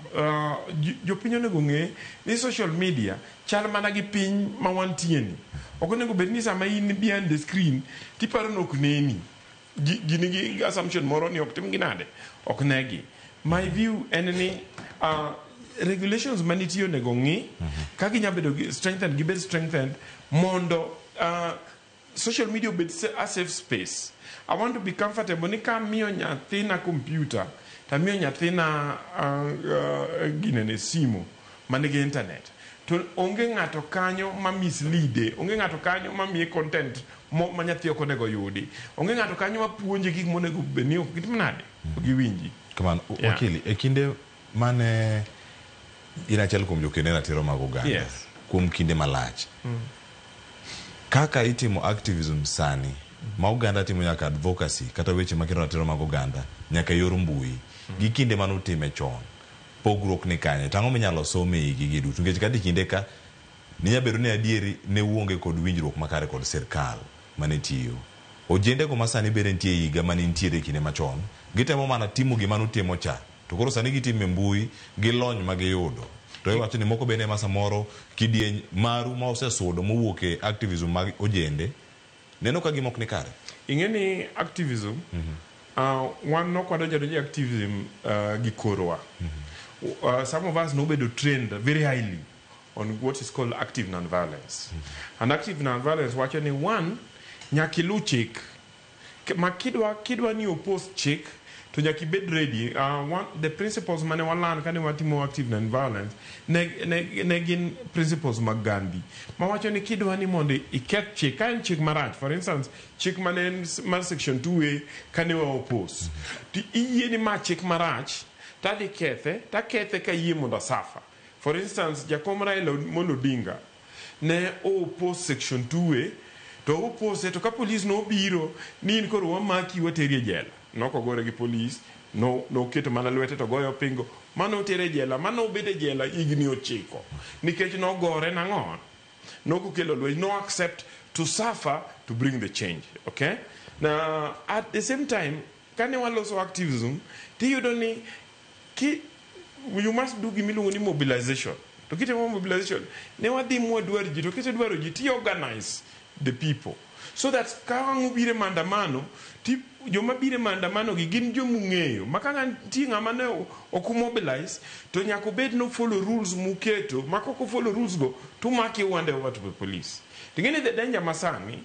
Jopiny onego ng'e ni social media chal mana gi piny ma wantie ni. Ok onego bed ni sama in behind the screen tiparo ni ok neni. Ji nigi assumption moro ni ok tim gi nade, ok negi. My view en ni regulations manitie onego ng'i ka ginya bedo gi strengthened, gibed strengthened mondo social media obed a safe space. I want to be comfortable ni ka amiyo nyathina computer, to amiyo nyathina ginene simu manigi internet, to onge ng'ato kanyo ma mislead, onge ng'ato kanyo ma miye content ma nyathi ok onego yudi, onge ng'ato kanyo ma puonje gik monego bed ni ok gitim nade, ok giwinji. Kamano, wakili, e kinde mane in achiel kuom jokene ratiro mag oganda kuom kinde malach, kaka itimo activism sani ma oganda timo nyaka advocacy kata weche maketo ratiro mag oganda nyaka yor mbui gi kinde mane utime chon, pogruok ni kanye? To ang'o minyalo som e igi gi duto? Nikech kata e kinde ka ninya bedo ni adieri ne uonge kod winjruok makare kod sirkal mane tiyo. Ojende go masani bende nitie e higa mane nitiere e kinde machon, gitemo mana timo gima nutimo cha, to koro sani gitimo e mbui gi lony ma giyudo. To iwacho ni moko bende ema samoro kidieny maru ma osesudo mowuok e activism mag ojende neno ka gima ok ni kare. Ing'e ni activism, wan nok wadonjo adonja e activism gi korwa. Some of us nobedo trained very highly on what is called active non-violence. And active non-violence wacho ni one, nyaka iluw chik. Ma kidwa ni oppose chik, to nyaka ibed ready. One, the principles mane walan kane watimo active non-violence, ne gin principles mag Gandhi. Mawacho ni kidwa ni mondo iketh chik, ka en chik marach, for instance, chik mane en mar section 2A kane wa oppose. To iyie ni ma chik marach, tadhi kethe, takethe ka yie mondo asafa. For instance, Jakom Raila Amolo Odinga ne oppose section 2A, to oppose to ka police nobiro ni in koro wamaki wateri e jela. Nokogore gi police, no noketo mana lwete to goyo pingo, mano otere e jela, mano obedo e jela higni 9. Nikech nogore nang'o? Nokokelo lweny, no accept to suffer to bring the change. Okay? Now, at the same time, kane waloso activism, tiyudo ni ki you must do gimiluongo ni mobilization. To kitimo mobilization, ne wadhi mwadwar ji, to kisedwaro ji, ti organize the people. So that ka wang' obiro e maandamano, ti joma biro e maandamano gi gin jomung'eyo. Ma ka nitie ng'ama ne ok mobilize, to nyaka obed no follow rules muketo, ma kok follow rules go, to umake uhand over to the police. To ing'e ni the danger masani,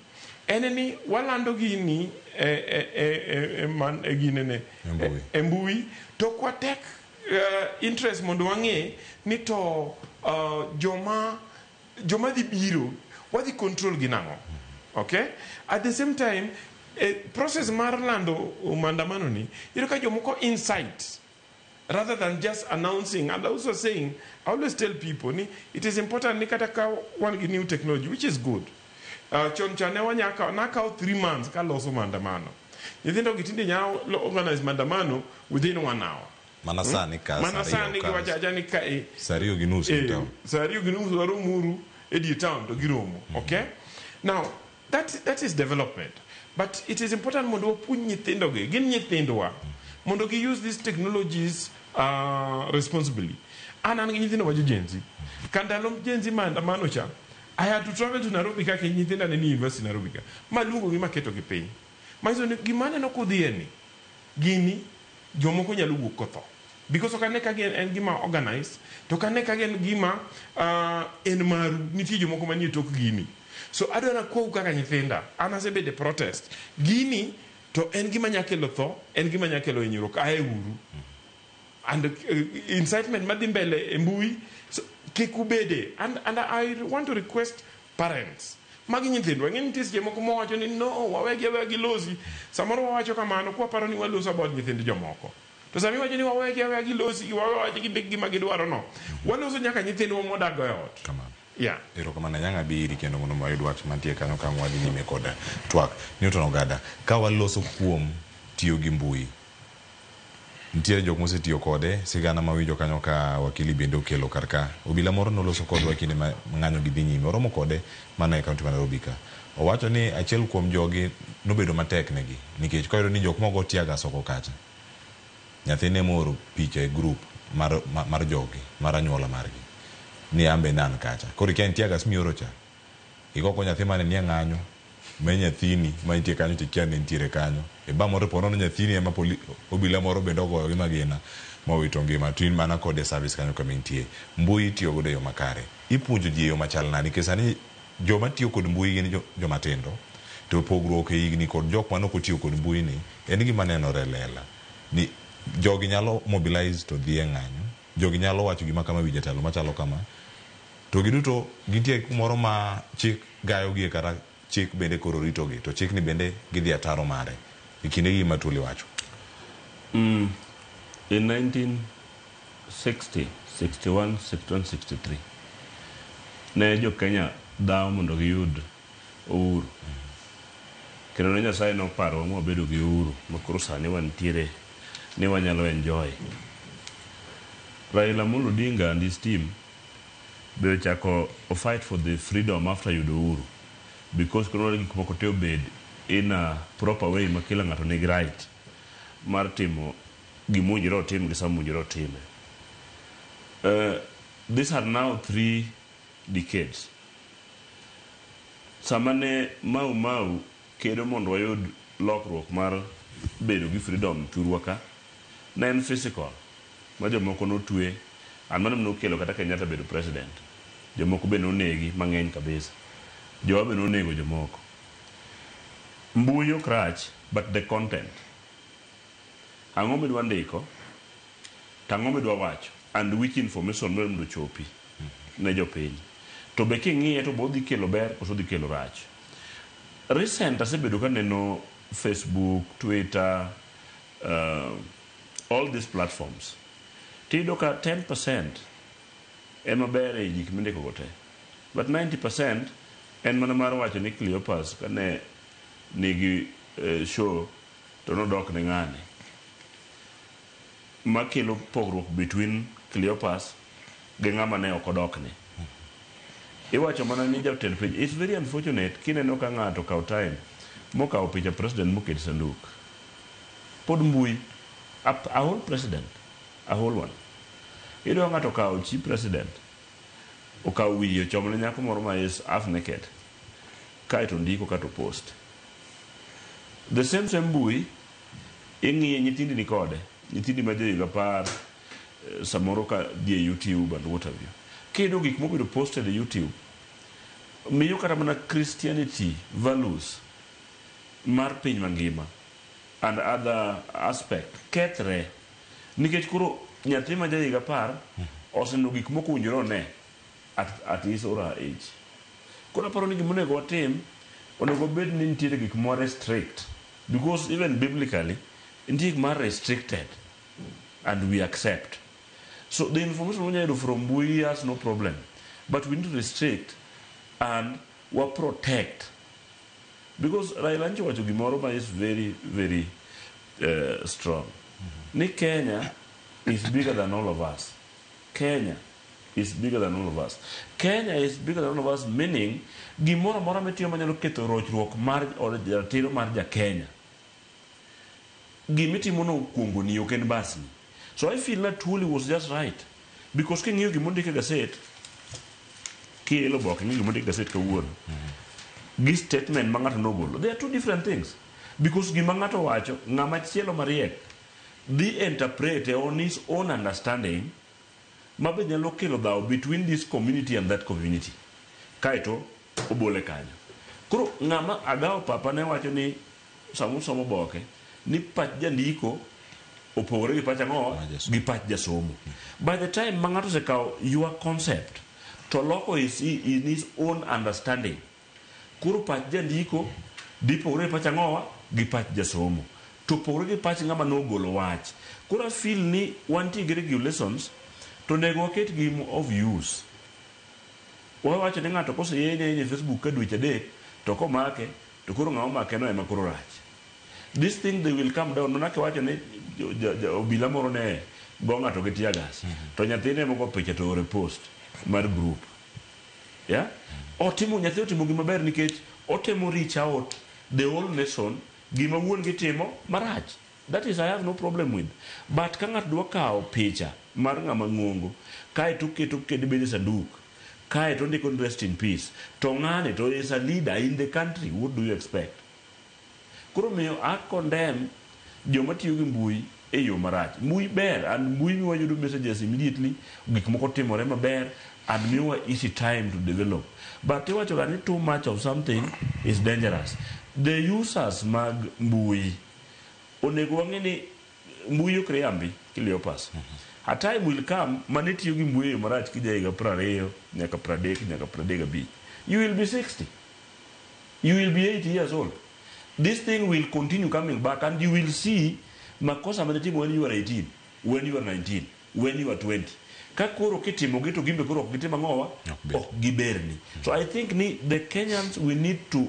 en ni walando gini e ginene, e mbui, to ok watek interest mondo wang'e ni to joma dhi biro wadhi control gi nang'o. Okay? At the same time, process mar lando maandamano ni, iyudo ka jomoko incite rather than just announcing. And also saying, I always tell people ni it is important ni kata ka wan gi new technology, which is good. Chon cha ne wanyaka nakawo 3 months ka loso maandamano. Nyithindo gi tinde nyalo organize maandamano within 1 hour. Mana sani ka Mana saa sani ariyo ka giwacho acha ni ka e saa 2:30 e town. Saa 2:30 waromuru e dier town to giromo. Okay? Now, that is development. But it is important mondo wapuonj nyithindo gi, gin nyithindwa, mondo gi use these technologies responsibly. An gi nyithindo ma jo Gen Z. Ka ndalo Gen Z maandamano cha, I had to travel to Nairobi kaka nyithinda ne ni university Nairobi ka. Maluongo gi maketo gi piny. Manyiso ni gima aneno kodhie ni, gini jomoko nyalo wuok kotho. Because ok ane ka gin en gima organized, to ok ane ka gin gima en maru, nitie jomoko manie tok gini. So adwa nakwau kaka nyithinda, an asebedo e protest. Gini to en gima nya kelo tho, en gima nya kelo hinyruok, ae uru. And incitement madhi mbele e mbui, so, kik ubede. And I want to request parents. Magi nyithindwa, ing'e nitie seche moko mawacho ni no, wawegi aweya gilosi. Samoro wawacho kamano kwaparo ni waloso about nyithind jomoko. To sami wacho ni wawegi aweya gilosi, wawacho gindik gima gidwaro no. Waloso nyaka nyithindwa modak e ot. Kamano. Yeah. Erokamano Anyang' abiri kendo mondo wayud wach mantie kanyo kama wadhi nyime kod twak. Newton Ogada, ka waloso kuom tiyo gi mbui, Nitiere jok mosetiyo kode, sigana mawinjo kanyo ka wakili bende okelo kar ka. Obila moro noloso kodwa e kinde ma ng'anyo gi dhi nyime. Oromo kode mana e kaunti ma Nairobi ka. Owacho ni achiel kuom jogi nobedo matek negi nikech koyudo ni jok mogo tear gas oko kacha. Nyathine mooro picha e group mar, mar jogi, mar anyuola margi ni an be ne an kacha. Koro ikia ni tear gas mioro cha Igoko nyathi mane nie ng'anyo, ma nyathini ma nitie kanyo to ikia ni entiere kanyo. E ba moro po nono nyathini ema poli, obila moro bende ogoyo gi magina ma owito ngima to in mana kode e service kanyo kama intie. Mbui itiyo godo e yo makare. Ipuonjo ji e yo machal nade? Nikech sani joma tiyo kod mbui gin joma tindo to pogruok e higni kod jok mane ok otiyo kod mbui ni en gima nenore e lela ni jogi nyalo mobilize to dhi e ng'anyo, jogi nyalo wacho gima kama e wi jatelo machalo kama. To giduto gintie kumoro ma chik gayogie kata chik bende koro ritogi to chikni bende gidhi ataro mare. E kindegi ma Tuli wacho. Mm, in 1960, 61, 61, 63 ne jo Kenya dhawo mondo giyud uhuru. Kendo ne Nyasaye noparowa mwabedo gi uhuru ma koro sani wantiere ni wanyalo enjoy. Raila Amolo Odinga and his team be ochako o fight for the freedom after yudo uhuru because koro gik moko te obed in a proper way ma kila ng'ato nigi right mar timo gima owinjore otim gi sama owinjore otime. These are now 3 decades. Sama ne Mau Mau kedo mondo wayud lokruok mar bedo gi freedom thurwa ka, ne en physical ma jomoko notwe and mano nokelo kata Kenyatta bedo president. Jomoko be nonegi mang'eny kabisa. Jowa be nonego jomoko. Mbui ok rach but the content. Ang'o midwa ndiko, to ang'o midwa wacho and which information midwa mondo ochopi ne jopiny. To be king'iye to be odhi kelo ber koso odhi kelo rach. Recent asebedo kaneno Facebook, Twitter, all these platforms. Tiyudo ka 10% ema ber e gik mindiko go te. But 90% en mana mar wacho ni Cleopas kane nigi show to nodok ne ng'ane. Makelo pogruok between Cleopas gi ng'ama ne ok odokne. Iwacho mana ni jatend piny. It's very unfortunate kineno ka ng'ato okawo time mokawo picha president moket e sanduk. Pod mbui. A whole president. A whole one. Iyudo ka ng'ato okawo chi president, okawo wiye ochomne nyako moro ma is half naked, kaeto ondiko kato post. The same same mbui, ing'iye nyithindi ni kode, nyithindi ma johiga 10, samoro ka dhi e YouTube and what have you. Kiyudo gik mobedo posted e YouTube, miyo kata mana Christianity values mar piny mangima and other aspect kethre. Nikech koro nyathi ma jahiga 10 oseneno gik mok owinjore one at his or her age. Koro aparo ni gima onego watim, onego wabed ni nitiere gik mwa restrict. Because even biblically, nitie gik ma restricted and we accept. So the information wanyalo yudo from mbui has no problem. But we need to restrict and wa protect. Because Raila nyocha owacho gimoro ma is very, very strong. Ni Kenya is bigger than all of us. Kenya is bigger than all of us. Kenya is bigger than all of us meaning gimoro amora mitiyo manyalo ketho rochruok mar or ratiro mar ja Kenya. Gimitimo no okuongoni ok en basni. So I feel that Tuoli was just right. Because king'iyo gima ondik e gaset, kielo oboke ing'iyo gima ondik e gaset kawuono, gi statement ma ng'ato nogolo, they are two different things. Because gima ng'ato owacho, ng'ama chielo mariek dhi interpret on his own understanding ma be nyalo kelo dhawo between this community and that community. Kaeto obole kanyo. Koro ng'ama agawo papa ne wacho ni sama usomo oboke ni pach jandiko opogore gi pach ang'o gi pach jasomo. By the time ma ng'ato osekawo your concept to loko in his own understanding, koro pach jandiko dhi pogore gi pach ang'owa gi pach jasomo to pogore gi pach ng'ama nogolo wach. Koro I feel ni wantie gi regulations to onego waket gi of use. Wawacho ni ng'ato koseyenye ahinya e Facebook ka dweche 3 to komake to koro ng'ama omake no ema koro rach. This thing they will come down. Mana kiwacho ni Obila moro ne go ng'ato gi tear gas to nyathine mogo picha to ore post mar group. Yeah? Otimo nyathi otimo gima ber nikech otemo reach out the whole nation gima wuon gi timo marach. That is I have no problem with. But ka ng'ato dwa kawo picha mar ng'ama ng'ongo kae to oketo kendo bedo e sanduk kae to ondiko ni rest in peace to ng'ani to is a leader in the country, what do you expect? Koro miyo a condemn joma tiyo gi mbui e yo marach. Mbui ber and mbui miyo wayudo messages immediately, gik moko timore maber and miyowa easy time to develop. But iwacho ga ni too much of something is dangerous. The users mag mbui onego wang'e ni mbui ok riambi Cleopas. A time will come mane tiyo gi mbui e yo marach kija higa 20 nyaka 30 nyaka 35. You will be 60. You will be 80 years old. This thing will continue coming back and you will see makosa mane timo when you are 18, when you are 19, when you are 20. Ka koro kitimo gi to gimbe koro ok gitim ang'owa? Ok giberni. So I think ni the Kenyans, we need to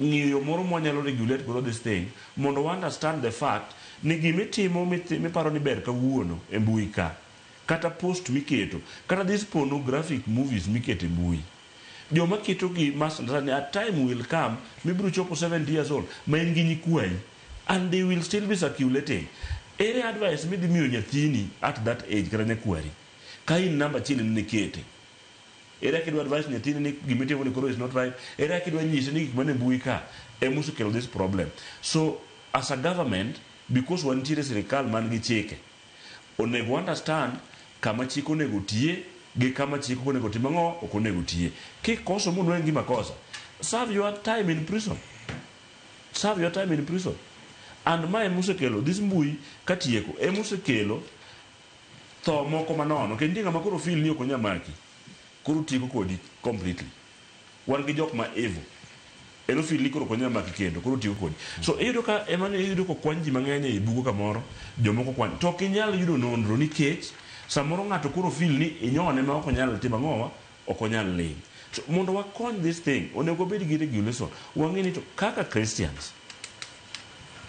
ng'iyo moro mwanyalo regulate godo this thing mondo wa understand the fact ni gimitimo miparo ni ber kawuono e mbui ka, kata post miketo, kata these pornographic movies miketo e mbui, joma ketogi must understand ni a time will come mibiro chopo 70 years old ma in gi nyikwayi and they will still be circulating. Ere advice midhi miyo nyathini at that age kata nyakwari ka in namba achiel in nikete? Ere kaka idwa advice nyathini ni gimitimo ni koro is not right? Ere kaka idwa nyise ni gik mane mbui ka emosekelo this problem? So as a government, because wantiere sirikal man gi chike, onego understand kama chik onego tiye gi kama chik ok onego tim ang'o, ok onego tiye. Kikoso monwang'i gi makosa, serve your time in prison. Serve your time in prison. And ma emosekelo this mbui katieko emosekelo tho moko manono kendo nitie ng'ama koro feel ni ok onyal maki, koro tieko kodi completely. Wan gi jok ma evil, en ofeel ni koro ok onyal maki kendo koro tieko kodi. So iyudo ka ema ne iyudo kokwany ji mang'eny ei bugo kamoro, jomoko kwany to ok inyal yudo nonro nikech samoro ng'ato koro feel ni inyone ma ok onyal timo ang'owa, ok onyal ling. So mondo wakony this thing, onego wabed gi regulation. Wang'e ni to kaka Christians,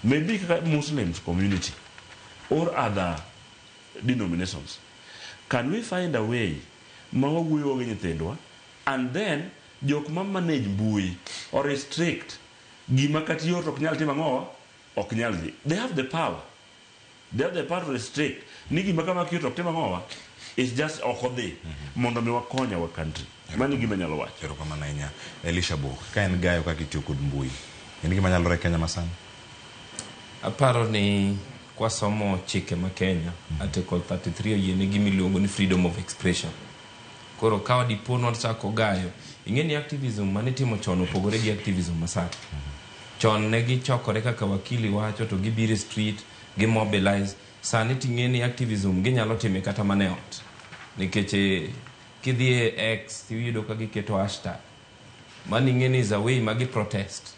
maybe kaka Muslims community or other denominations, can we find a way ma wawuoyo gi nyithindwa and then jok ma manage mbui or restrict gima kata yor to ok nyal timo ang'owa, ok nyal dhi. They have the power. They have the power to restrict ni gima kama kiyo to ok tim ang'owa, it's just ok odhi mondo mi wakony our country. Mano e gima anyalo wacho. Erokamano ahinya. Elisha Bok, ka en gayo kaka itiyo kod mbui, en gima nyalore e Kenya masani? Aparo ni kwasomo chike ma Kenya, Article 33 oyiene gima iluongo ni freedom of expression. Koro ka dipo ni wachako gayo, ing'e ni activism manitimo chon opogore gi activism masani. Chon ne gichokore kaka wakili wacho to gibiro e street, gi mobilize. Sani ting'e ni activism ginyalo time kata mana e ot. Nikech kidhi e X tiyudo ka giketo hashtag. Mano ing'e ni is a way ma gi protest.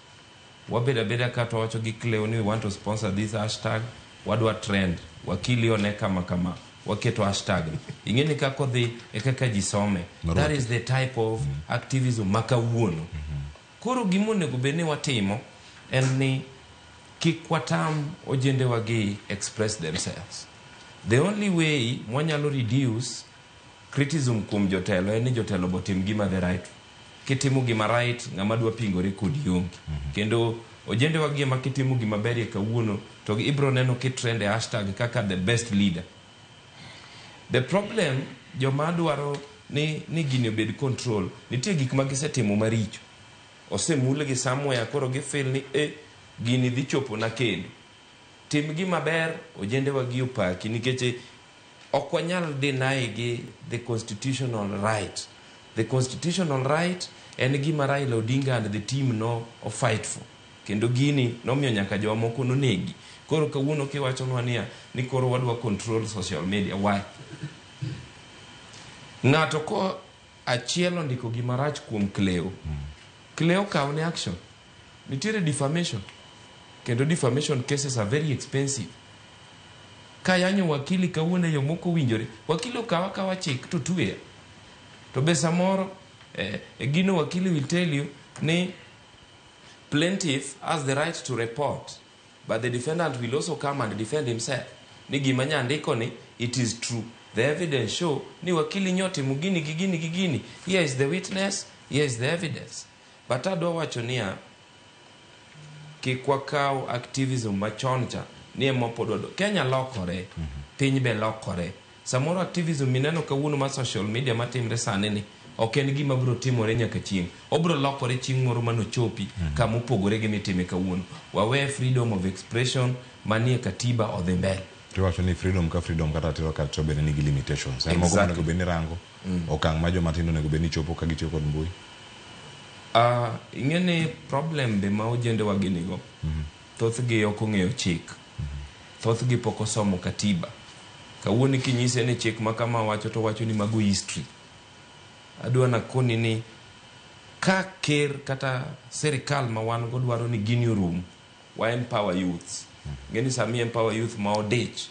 Wabedo abeda ka to wacho gi Cleo ni we want to sponsor this hashtag, wadwa trend, wakili one kama kama, waketo hashtag ni. Ing'e ni kaka odhi e kaka ji some. That is the type of activism ma kawuono. Koro gima onego bed ni watimo en ni kik watam ojendewa gi express themselves. The only way mwanyalo reduce criticism kuom jotelo en ni jotelo botim gima the right. Kitimo gima right, ng'ama dwa pingore kodi onge. Kendo ojendewa gi ema kitimo gima berie kawuono to ibro neno kitrend e hashtag kaka the best leader. The problem, joma dwaro ni gini obed control, nitie gik ma gisetimo maricho. Osemulgi somewhere, koro gifeel ni gini dhi chopo na kendo. Tim gima ber, ojendewa gi opaki, nikech ok wanyal deny gi the constitutional right. The constitutional right en gima Raila Odinga and the team no o fight for. Kendo gini nomiyo nyaka joma moko nonegi. Koro kawuono kiwachonwa niya ni koro wadwa control social media, why? Ng'ato ko achiel ondiko gima rach kuom Cleo, Cleo kaw ne action. Nitiere defamation. Kendo defamation cases are very expensive. Ka yanyo wakili kawuono e yo mok owinjore, wakili okaw akawa chik to tweya. To be samoro gino wakili will tell you ni plaintiff has the right to report But the defendant will also come and defend himself. Ni gima nyandiko ni, it is true. The evidence show ni wakili nyotimo gini gi gini gi gini. Here is the witness, here is the evidence. But adwa wacho niya, kik wakaw activism machon cha ni ema pod wadwa. Kenya lokore, piny be lokore. Samoro activism mineno kawuono mar social media matimre sani ni ok en gima biro timore nyaka chieng'. Obiro lokore chieng' moro manochopi kama opogore gi mitime kawuono. Wawe freedom of expression manie katiba odhi mbele. Tiwacho ni freedom ka freedom kata ratiro ka ratiro bende nigi limitations. En moko onego bed ni rango okang' ma joma tindo onego bed ni chopo ka gitiyo kod mbui. Ing'e ni problem be ma ojendewa gi nigo, thothgi ok ong'eyo chik. Thothgi pok osomo katiba. Kawuono kinyise ni chik ma kama wacho to wacho ni mago history. Adwa nakoni ni ka ker kata sirikal ma wan go dwaro ni gini orum, wa empower youths. Ng'eni sami empower youth ma odich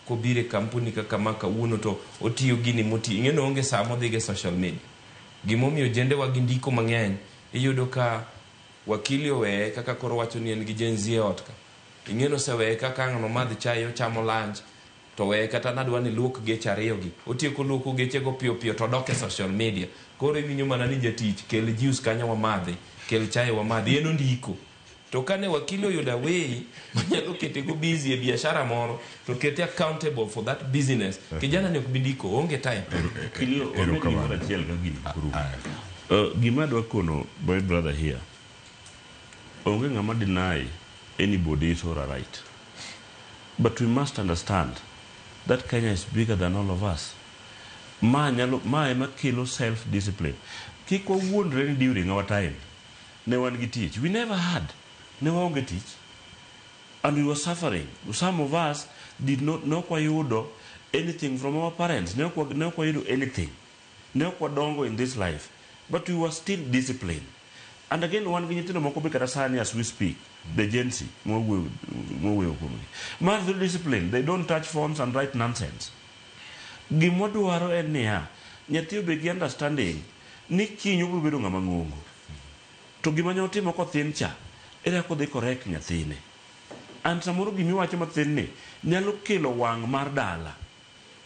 kobiro e kampuni kaka ma kawuono to otiyo gini motiyo. Ing'e ni oonge saa modhigo e social media. Gimomiyo ojendewa gi ndiko mang'eny, iyudo ka wakili oweye kaka koro wacho ni en gi Gen Z e ot ka. Ing'e ni oseweye kaka ang' nomadh chai ochamo lunch to weye kata nadwa ni luok geche ariyo gi. Otieko luoko geche go piyo piyo to odok e social media. Koro iwinjo mana ni jatich kel juice kanyo wamadhi, kel chai wamadhi, en ondiko. To kane wakili oyudo away manyalo kete go busy e biashara moro to kete accountable for that business. Kijana ni ok bi ndiko, oonge time. Kilio, wabed gimoro achiel ka gini orumo. Gima adwa kono my brother here, onge ng'ama deny anybody is or a right. But we must understand that Kenya is bigger than all of us. Ma nyalo, ma ema kelo self-discipline. Kik wawuondre ni during our time, ne wan gi tich. We never had. Ne waonge tich. And we were suffering. Some of us did not, ne ok wayudo anything from our parents. Ne ok wayudo anything. Ne ok wadongo in this life. But we were still disciplined. And again, wan gi nyithindo moko be kata sani as we speak, the Gen Z, mwawuoyo kuomgi. Ma very disciplined. They don't touch phones and write nonsense. Gima wadwaro en niya, nyathi obed gi understanding ni kiny obiro bedo ng'ama ng'ongo. To gima ne otimo kothin cha, ere kaka odhi correct nyathine. And samoro gimiwacho mathin ni nyalo kelo wang' mar dala.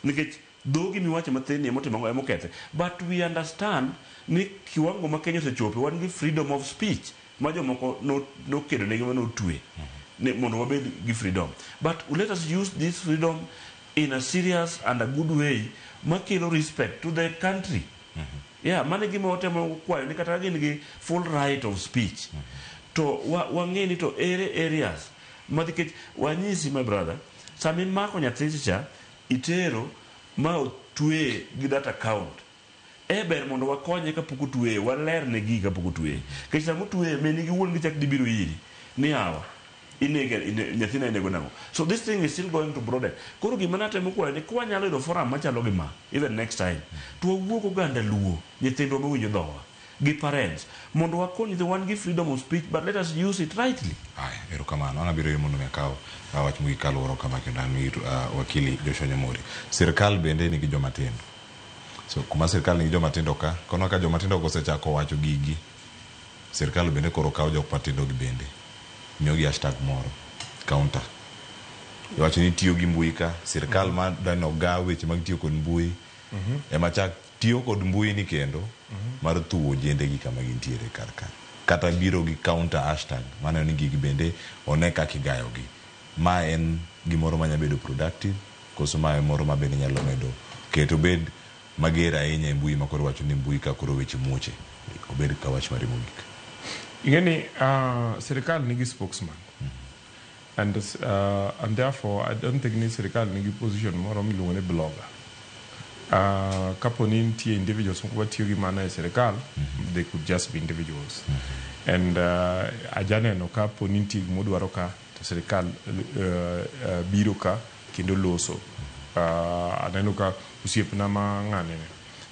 Nikech dhogi miwacho mathin ni emotimo ang'o, emokethe. But we understand ni kiwango ma Kenya osechope, wan gi freedom of speech ma jomoko nokedo negi ma notwe ni mondo wabed gi freedom. But let us use this freedom in a serious and a good way makelo respect to the country. Yeah, mano e gima watemo kwayo ni kata gin gi full right of speech. To wang'e ni to ere areas ma nikech wanyisi my brother, sama imako nyathi cha itero ma otweye gi that account. E ber mondo wakonye kapok otweye, walerne gigi kapok otweye. Nikech sama otweye, min gi wuon gi chak dhi biro iri ni yawa, inege, nyathina inego nang'o. So this thing is still going to broaden. Koro gima natemo kwayo ni kwanyalo yudo forum machalo gi ma, even next time, to wawuo gi oganda Luo, nyithindwa mawinjo dhowa, gi parents, mondo wakony nyithindo, wan gi freedom of speech, but let us use it rightly. Aya, erokamano. An abiro mondo mi akaw wach mogik kaluwore kama kendo an ir wakili Joshua Nyamori. Sirkal bende nigi joma tindo. So kuma sirkal nigi joma tindo ka, kono ka joma tindo osechako wacho gigi, sirkal bende koro kawo jok matindo gi bende, miyogi hashtag moro, counter. Iwacho ni tiyo gi mbui ka, sirkal ma dwani oga weche mag tiyo kod mbui, ema chak tiyo kod mbui ni kendo mar thuwo ojende gi kama gintiere kar ka. Kata biro gi counter hashtag, maneno ni gigi bende one kaka igayogi. Ma en gimoro manya bedo productive, koso ma en moro ma bende nyalo medo keto bed mager ahinya e mbui ma koro wacho ni mbui ka koro weche muoche. Obed ka wach mari mogik. Ing'e ni sirikal nigi spokesman. And therefore I don't think ni sirikal nigi position moro miluongo ni blogger. Kapo ni nitie individuals moko matiyo gi mano e sirikal, they could just be individuals. And ajaneno kapo ni nitie gimodwaro ka to sirikal biro ka kendo loso. Aneno ka osiepna ma ng'ane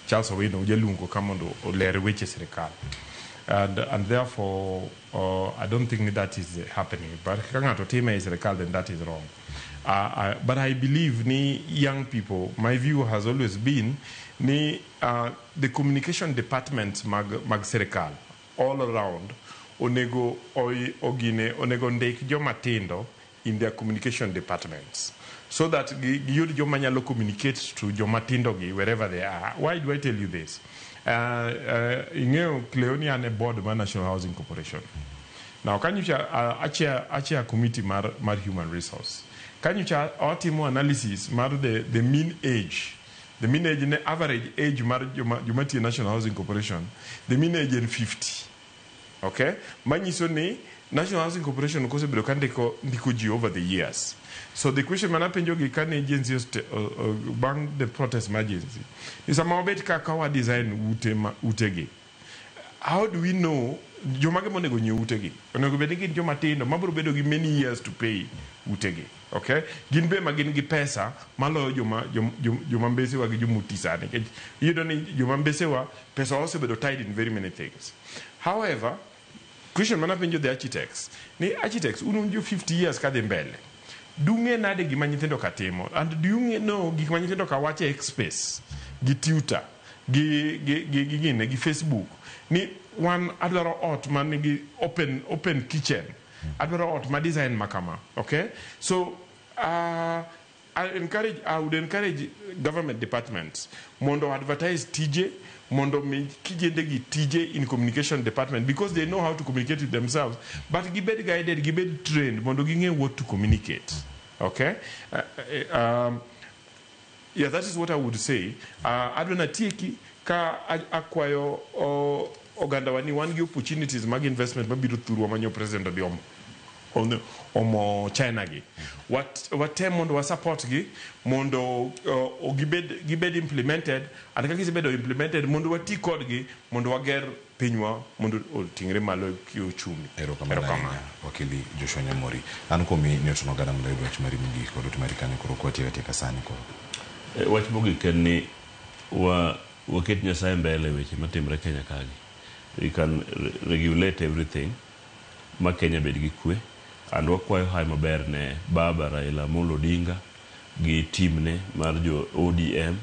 Charles Owino jaluongo ka mondo oler weche sirikal. And therefore I don't think that is happening. But ka ng'ato time e sirikal, then that is wrong. But I believe ni young people, my view has always been ni the communication departments mag sirikal all around onego ogine onego ndik joma tindo in their communication departments so that giyud joma nyalo communicate to joma tindo gi wherever they are. Why do I tell you this? Ing'eyo Cleo ni an e board mar National Housing Corporation. Now kanyocha achair committee mar human resource. Kanyocha watimo analysis mar the mean age. The mean age ne average age mar joma tiyo National Housing Corporation, the mean age en 50. Okay? Manyiso ni National Housing Corporation kosebedo ka ndiko ji over the years. So the question mana penjo gi kane Gen Z bang' the protest mar Gen Z ni sama wabet kaka wa design utegi, how do we know jomage monego nyiew utegi? Onego bed ni gin joma tindo mabiro bedo gi many years to pay utegi. Okay? Gin be ma gin gi pesa maloyo joma mbesewa gi jomoti sani. Nikech iyudo ni joma mbesewa pesa osebedo tied in very many things. However, question mana penjo the architects ni architects un jo 50 years kadhi mbele, dung'e nade gima nyithindo ka timo? And do you know gik ma nyithindo ka wacho e X space gi Twitter gi gine gi Facebook ni wan adwaro ot man nigi open kitchen, adwaro ot ma design makama. Okay, so I would encourage government departments mondo advertise tije, mondo mi kijende gi tije in communication department, because they know how to communicate with themselves, but gibed guided, gibed trained mondo ging'e what to communicate. Okay, yeah, that is what I would say. Adwa natieki ka akwayo oganda wa ni wan gi opportunities mag investment mabiro thurwa manyo president odhi omo China gi. Watem mondo wa support gi mondo gibed implemented, and ka gisebedo implemented mondo wati kodgi mondo wager pinywa mondo oting're malo kiuchumi. Erokamano ahinya wakili Joshua Nyamori. An kuomi Newton Ogada mondo ayud wach mari mogik kod ote mari kanyo koro kwatieko atieka sani koro. Wach mogik en ni waket Nyasaye mbele weche matimre Kenya kagi. We can regulate everything ma Kenya bed gi kwe. And wakwayo hayi maber ne baba Raila Amolo Odinga gi timne mar jo ODM.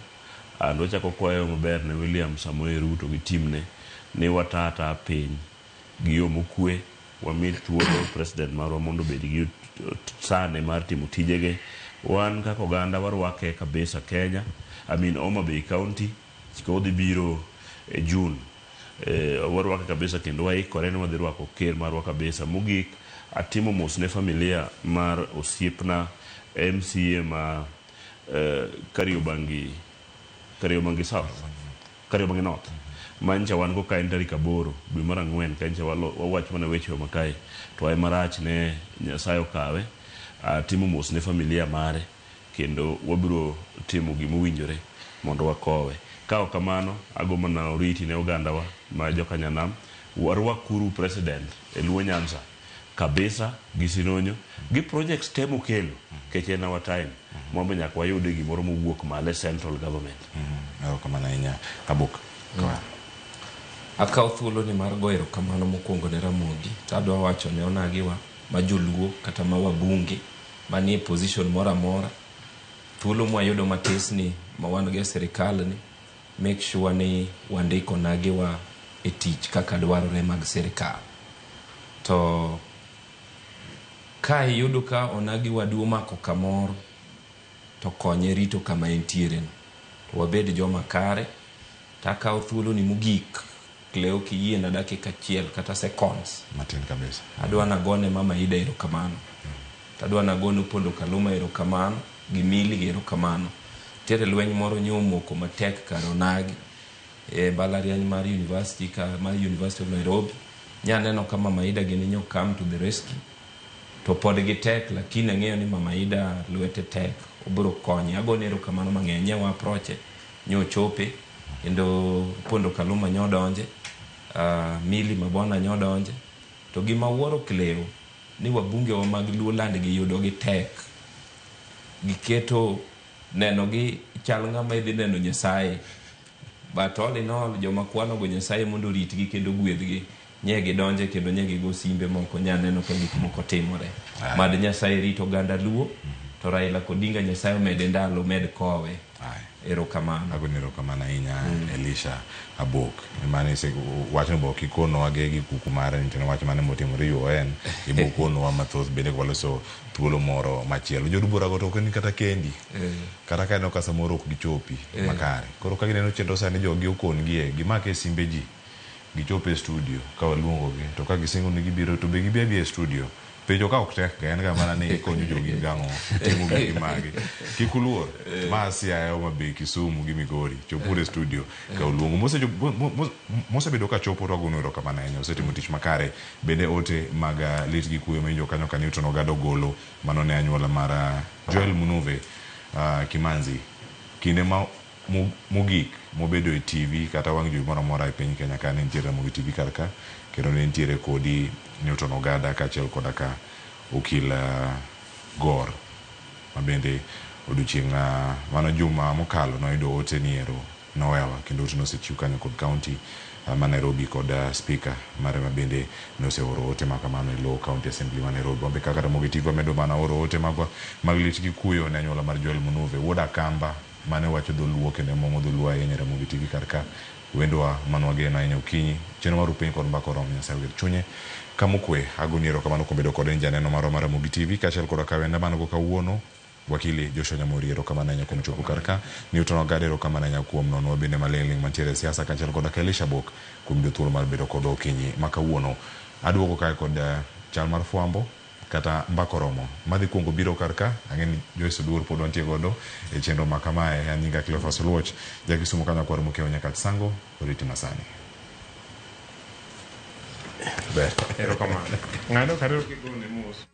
And wachako kwayo maber ne William Samoei Ruto gi timne ni watata piny gi yo mokwe, wami thuolo president marwa mondo obed gi sane mar timo tijege. Wan kaka oganda warwake kabisa Kenya, I mean Homa Bay County, kodhi biro e June. Warwake kabisa kendo waikore ni wadhi rwako ker marwa kabisa. Mogik atimo mos ne familia mar osiepna MCA ma Kariobangi South, Kariobangi North. Mancha wan go ka en tarik 8 dwe mar 4 kancha wawach mana weche makae to ay marach ne Nyasaye okawe. Atimo mos ne familia mare kendo wabiro timo gimowinjore mondo wakowe. Ka ok kamano ago mana oriti ne ogandawa ma jokanyanam, warwakuru president e Luo Nyanza kabisa gi Sironyo gi projects te mokelo kech en our time mondo nyaka wayude gimoro mowuok malo central government. Erokamano ahinya Abuk. Akawo thuolo ni mar goyo erokamano mokwongo ne Ramogi to adwa wacho ne onagiwa ma joluo kata ma wabunge manie position moro amora, thuolo mwayudo matis ni ma wan go e sirikal ni make sure ni wandiko onagiwa e tich kaka dwarore mag sirikal. To ka iyudo ka onagi wadu omako kamoro to konye rito kama entiere no, to wabed joma kare. Takawo thuolo ni mogik Cleo kiyie na dakika achiel kata seconds matin kabisa. Adwa nagone Mama Ida erokamano, tadwa nagone Opondo Kaluma erokamano gi Mili erokamano. Nitiere lweny moro nyomoko matek kar onagi e mbalariany mar university ka mar University of Nairobi. Nyaneno ka Mama Ida gini nyo come to the rescue to pod gitek, lakini ang'eyo ni Mama Ida lwete tek, obiro konye. Agone erokamano mang'eny, nyawa approach nyochope kendo Opondo Kaluma nyodonje, Mili Mabona nyodonje. To gima wuoro Cleo ni wabunge wa mag Luo land gi yudo gi tek, giketo neno gi chal ng'ama idhi neno Nyasaye, but all in all joma kwano go Nyasaye mondo oritgi kendo gwedhgi nye gidonje kendo nye gigo simbe moko nyaneno ka gik moko timore. Mad Nyasaye rit oganda Luo, to Raila Odinga Nyasaye omede ndalo, med kowe. Erokamano. Agoni erokamano ahinya Elisha Abok. Mane ise wachno be ok ikonowa gi kuku mare ni to en wach mane motimore UoN, ibo konowa mathoth bende kwaloso thuolo moro machielo. Jood burago to ok ni kata kendi. Kata ka ineno ka samoro ok gichopi makare. Koro ka gineno chenro sani jogi okon gie, gimake e simbe ji. Gichop e studio ka waluongogi to ka gisingo ni gibiro to be gibi abiya e studio. Penjo ka ok tek ga en ga mana ni ikonyo jogi gang'o timo gigi magi. Kik uluor. Ma Siaya, Homa Bay, Kisumu gi Migori. Chopuru e studio ka uluongo. Mosebedo ka chopo to wagonu erokamano ahinya. Usetimo tich makare. Bende ote mag lit gi kuyo mawinjo kanyo ka Newton Ogada ogolo mano ne anyuola mar Joel Munuve Kimanzi. Kinde ma mogik mobedo e TV kata wang' jowi moro amora e piny Kenya ka ne nitiere Ramogi TV kar ka kendo ne nitiere kodi Newton Ogada kaachiel koda ka okil Gor ma bende odiochieng' mano juma mokalo noyudo ote ni ero nowewa kendo ote nosechiw kanyo kod county ma Nairobi kod speaker mare ma bende noseoro ote ma kamano e lo county assembly ma Nairobi. Wambe kaka Ramogi TV wamedo mana oro ote magwa mag lit gi kuyo ne anyuola mar Joel Munuve wuod Akamba mane wacho dholuo kendo mong'o dholuo ahinya e Ramogi TV kar ka wendwa mane wageno ahinya okinyi chenro mar upiny kod mbaka oromo Nyasaye oger chunye kamokwe. Agoni erokamano kuom bedo kode janeno marwa mar Ramogi TV kaachiel koda ka wenda man go kawuono Wakili Joshua Nyamori erokamano ahinya kuom chopo kar ka. Newton Ogada erokamano ahinya kuom nonwa bende maling'ling' mantiere e siasa kaachiel koda ka Elisha Bok kuom yudo thuolo mar bedo kodwa okinyi ma kawuono. Aduogo kae kod chal mar fwambo kata mbaka oromo. Madhi kuongo biro kar ka, ang'e ni Joyce Oduor pod wantie godo e chenro ma kamae. An nyinga Cleophas Oluoch, ja Kisumu ka nyakwar Mokeo Nyakach Sango, oriti masani. Ber. Erokamano. Ng'ano kariyo kigone mos.